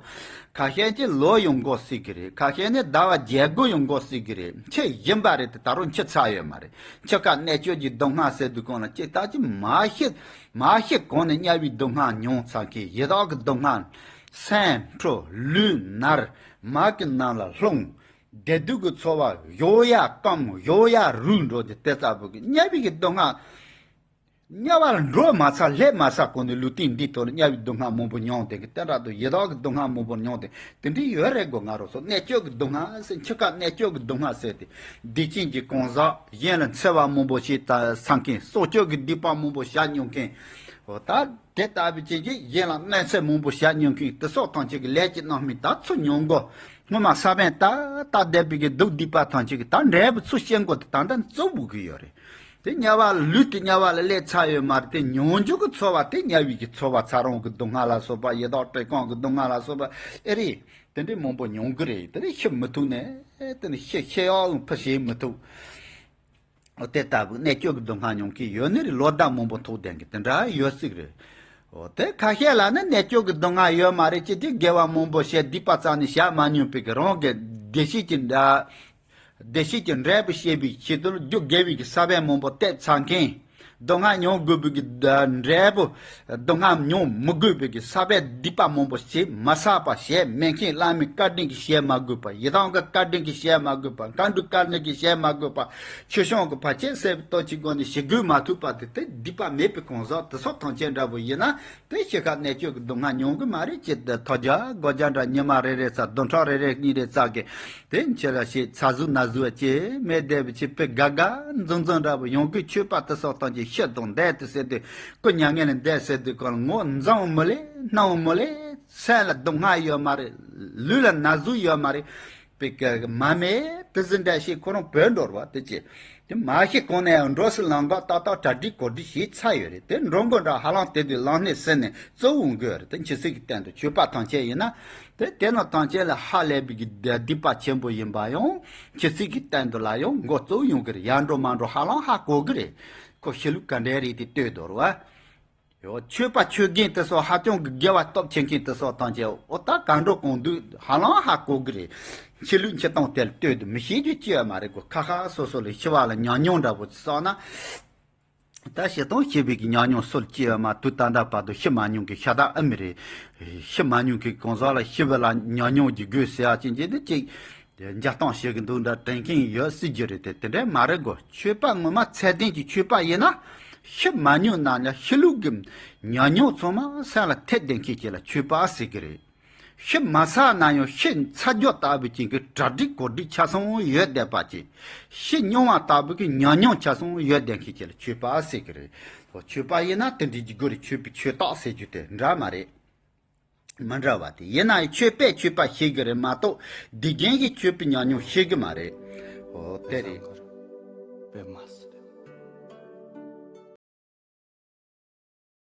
ཁ་ཤས་ཀྱིས་ལོ་ཡང་འགོར་སྲིད་ཀྱི་རེད། ཁ་ཤས་ནི་ཟླ་བ་བརྒྱད་དགུ་ཡང་འགོར་སྲིད་ཀྱི་རེད། འཆི་བཞིན་པ་རེད་དེ། ད་རུང་འཆི་ཚར་ཡོད་མ་རེད། འཆི་ཁ་གནད་གཅོད་ཀྱི་སྡུག་བསྔལ་ཟེར་དུས་གང་ལ་ཅིག་ད་ཅི་མ་ཤི། མ་ཤི་གོང་ནས་དམྱལ་བའི་སྡུག་བསྔལ་མྱོང་ཚར་མཁན། ཡི་དྭགས་ཀྱི་སྡུག་བསྔལ། སེམས་འཁྲུག། ལུས་མནར། མ་གི་ནང་ལ་ལྷུང་། བདེ་སྡུག་གི་ཚོར་བ་ཞོག་ཡ་སྐམ། ཞོག་ཡ་རུལ་འགྲོ་རྒྱུ་དེ་ལྟ་བུ་གི་དམྱལ་བའི་གི་སྡུག་བསྔལ། དམྱལ་བ་ལ་འགྲོ་མ་ཚར། སླེབས་མ་ཚར་གོང་ནས་ལུས་རྟེན་འདིའི་ཐོག་ལ་དམྱལ་བའི་སྡུག་བསྔལ་མང་པོ་མྱོང་དེ་གི། དེ་འདྲ་དུ་ཡི་དྭགས་ཀྱི་སྡུག་བསྔལ་མང་པོ་མྱོང་དེ། དེ་འདྲའི་ཡོད་རེད་གོ། ང་རང་ཚོ་གནད་གཅོད་ཀྱི་སྡུག་བསྔལ་ཟེར། འཆི་ཁ་གནད་གཅོད་ཀྱི་སྡུག་བསྔལ་ཟེར་ཏེ། སྡིག་ཅན་གྱི་གང་ཟག་གཞན་ལ་འཚེ་བ་མང་པོ་བྱས་ཚར་མཁན། སྲོག་གཅོད་ཀྱི་སྡིག་པ་མང་པོ་བྱས་མྱོང་མཁན། འོ་ད་དེ་ལྟ་བུ་ཅན་གྱིས་གཞན་ལ་གནོད་འཚེ་མང་པོ་བྱས་མྱོང་མཁན་དེ་སོགས་ཐམས་ཅད་ཀྱི་ལས་ཀྱི་རྣམ་སྨིན་ད་ཚུར་མྱོང་དགོས། སྔོན་མ་ས་བོན་ཏག་ཏག་བསྡད་པའི་གི་སྡུག་སྡིག་པ་ཐམས་ཅད་ཀྱི་ད་འབྲས་བུ་ཚུར་བཤད་དགོས་དེ་ད་ལྟ་ཚུར་འབུལ་གི་ཡོད་རེད། དེ་དམྱལ་བ་ལུས་དེ་དམྱལ་བ་ལ་སླེབས་ཚར་ཡོད་མ་རེད། དེ་མྱོང་འགྱུར་གྱི་ཚོར་བ་དེ་དམྱལ་བའི་གི་ཚོར་བ། ཚ་རོང་གི་སྡུག་བསྔལ་ལ་སོགས་པ། ཡི་དྭགས་བཀྲེས་སྐོམ་གྱི་སྡུག་བསྔལ་ལ་སོགས་པ་ཨེ་རེད། དེ་འདྲའི་མང་པོ་མྱོང་གི་རེད། དེ་ནས་ཤི་མི་ཐུབ་ནས། དེ་ནས་ཤི་ཤི་ཡག་ཕར་བྱེད་མི་ཐུབ། འོ་དེ་ལྟ་བུ་གནད་གཅོད་ཀྱི་སྡུག་བསྔལ་མྱོང་མཁན་ཡོད་ནི་རེད། ལོ་ཟླ་མང་པོ་ཐུག་བསྡད་མཁན་དེ་འདྲ་ཡོད་སྲིད་རེད། འོ་དེ་ཁ་ཤས་ལ་ནི་གནད་གཅོད་ཀྱི་སྡུག་བསྔལ་ཡོད་མ་རེད། ཅི་སྟེ་དགེ་བ་མང་པོ་བྱས། སྡིག་པ་རྩ་ནས་བྱ་མ་མྱོང་བའི་གི་རང་གི་བདེ་སྐྱིད་ཀྱི་འདྲ། བདེ་སྐྱིད་ཀྱི་འབྲས་བུ་བྱེད་པའི་ཆེད་དུ་རྒྱུ་དགེ་བའི་གི་ས་བོན་མང་པོ་གཏད་ཚར་མཁན། སྡུག་བསྔལ་མྱོང་དགོས་པའི་གི་འབྲས་བུ། སྡུག་བསྔལ་མྱོང་མི་དགོས་པའི་གི་ས་བོན་སྡིག་པ་མང་པོ་བྱས་མ་བསགས་པ་བྱས། མེད་མཁན་བླ་མའི་བཀའ་དྲིན་གྱིས་བྱས་མ་དགོས་པ། ཡི་དམ་གྱི་བཀའ་དྲིན་གྱིས་བྱས་མ་དགོས་པ། མཁའ་འགྲོའི་བཀའ་དྲིན་གྱིས་བྱས་མ་དགོས་པ། ཆོས་སྐྱོང་གི་བར་ཆད་སེལ་བའི་སྟོབས་ཀྱི་སྒོ་ནས་བྱེད་དགོས་མ་ཐུབ་པ་དེ། དེ་སྡིག་པ་མེད་པའི་གང་ཟག་དེ་སོགས་ཐམས་ཅད་འདྲ་པོ་ཡིན་ན། དེ་ཤི་ཁ་གནད་གཅོད་ཀྱི་སྡུག་བསྔལ་མྱོང་གི་མ་རེད། ཅེས་ཐོ་རྒྱག་སྒོ་རྒྱག་འདྲ། ཉི་མ་རེ་རེ་ཙམ། བདུན་ཕྲག་རེ་རེ་གཉིས་རེ་ཙམ་གྱི་དེ་འཆི་ར་ཞིག་ཚ་ཟུག་ན་ཟུག་བ་ཅེས་མེད་བསྡད་པའི་ཕྱིར་དཔེ་དགའ་དགའ་འཛུམ་འཛུམ་འདྲ་པོ་ཡོང་གི། ཆོས་པ་དེ་སོགས་ཐམས་ཅད་ཤི་དང་འདས་དུ་ཟེར་དུས། སྐུ་མྱ་ངན་ལས་འདས་ཟེར་དུས་གང་ལ་ངོ་འཛུམ་མི་ལེ། སྣང་མི་ལེ། སེམས་ལ་སྡུག་བསྔལ་ཡོད་མ་རེད། ལུས་ལ་ན་ཟུག་ཡོད་མ་རེད། པའི་གི་མ་མེད་དེ་ཟིན་འདྲ་ཞིག་ཁོ་རང་བོད་འགྲོ་བ་དེ་ཅི། དེ་མ་ཤི་གོང་ནས་འགྲོ་སྲིད་ལམ་ཁ་ཏག་ཏག་གྲ་སྒྲིག་གོ་སྒྲིག་བྱས་ཚར་ཡོད་རེད། དེ་འགྲོ་མགོ་འདྲ་ཧ་ལམ་དེ་དུས་ལངས་ནས་ཟིན་ནས་གཙོ་བོ་འགོས་རེད། དེ་འཆི་སྲིད་ཀྱི་སྟེང་དུ་ཆོས་པ་ཐམས་ཅད་ཡིན་ན། དེ་དེ་ན་ཐམས་ཅད་ལ་ཧ་ལས་པའི་གི་སྡིག་པ་ཆེན་པོ་ཡིན་པ་ཡང་། འཆི་སྲིད་ཀྱི་སྟེང་དུ་ལ་ཡང་མགོ་གཙོ་བོ་ཡོང་གི་རེད། ཡར་འགྲོ་མར་འགྲོ་ཧ་ལམ་ཧ་གོ་གི་རེད། ཁོ་ཤི་ལུགས་ག་འདྲའི་རེད་དེ་ལྟོས་དོར་བ། ཡོ། ཆོས་པ་ཆོས་རྒན་དེ་ཚོ་ཧ་ཅང་གི་དགེ་བ་སྟོབས་ཆེ་མཁན་དེ་ཚོ་ཐམས་ཅད་ཨོ་ད་གང་འགྲོ་གང་འདུག་ཧ་ལམ་ཧ་གོ་གི་རེད། འཆི་ལུགས་འཆི་སྟངས་དེ་ལ་ལྟོས་དུ་མི་ཤེས་རྒྱུ་ཅི་ཡང་མ་རེད་གོ། ཁ་ཁ་སོ་སོ་ལ་ཤི་བ་ལ་ཉམས་མྱོང་འདྲ་པོ་ཅིག་བསགས་ན། ད་ཤི་སྟངས་ཤི་བའི་གི་ཉམས་མྱོང་སུ་ལ་ཅི་ཡང་མ། དུས་ད་ལྟ་བར་དུ་ཤི་མ་མྱོང་གི་ཤ་སྟག་ཨ་མི་རེད། ཤི་མ་མྱོང་གི་གང་ཟག་ལ་ཤི་བ་ལ་ཉམས་མྱོང་གི་དགོས་ཟེར་ཡ་ཅན་ཅན་དེ་ཅིག་དེ་འཇའ་སྟོང་ཞིག་གི་འདུག་འདྲ་དྲན་མཁན་ཡོད་སྲིད་རྒྱུ་རེད་དེ། དེ་འདྲ་མ་རེད་གོ། ཆོས་པ་ངོ་མ་ཚད་ལྡན་གྱི་ཆོས་པ་ཡིན་ན། ཤི་མ་མྱོང་ན་ཡང་ཤི་ལུགས་ཀྱི་ཉམས་མྱོང་ཚང་མ་སེམས་ལ་ཐེབས་བསྡད་མཁན་ཅིག་ལ་ཆོས་པ་ཟེར་གི་རེད། ཤི་མ་ཚར་ན་ཡང་ཤི་ཚར་རྒྱུ་ལྟ་བུ་ཅན་གྱི་གྲ་སྒྲིག་གོ་སྒྲིག་ཆ་ཚང་ཡོད་བསྡད་པ་ཅིག། ཤི་མྱོང་བ་ལྟ་བུ་གི་ཉམས་མྱོང་ཆ་ཚང་ཡོད་བསྡད་མཁན་ཅིག་ལ་ཆོས་པ་ཟེར་གི་རེད། ཆོས་པ་ཡིན་ན་དེ་འདྲའི་ཅིག་དགོས་རེད། ཆོས་པའི་ཆོས་རྟགས་ཟེར་རྒྱུ་དེ་འདྲ་མ་རེད། མི་འདྲ་བ་དེ་ཡིན་ན་ཡང་ཆོས་པས་ཆོས་པ་ཤེས་གི་རེད་མ་གཏོགས་སྡིག་རྒན་གྱིས་ཆོས་པའི་ཉམས་མྱོང་ཤེས་གི་མ་རེད། འོ་དེ་རེད།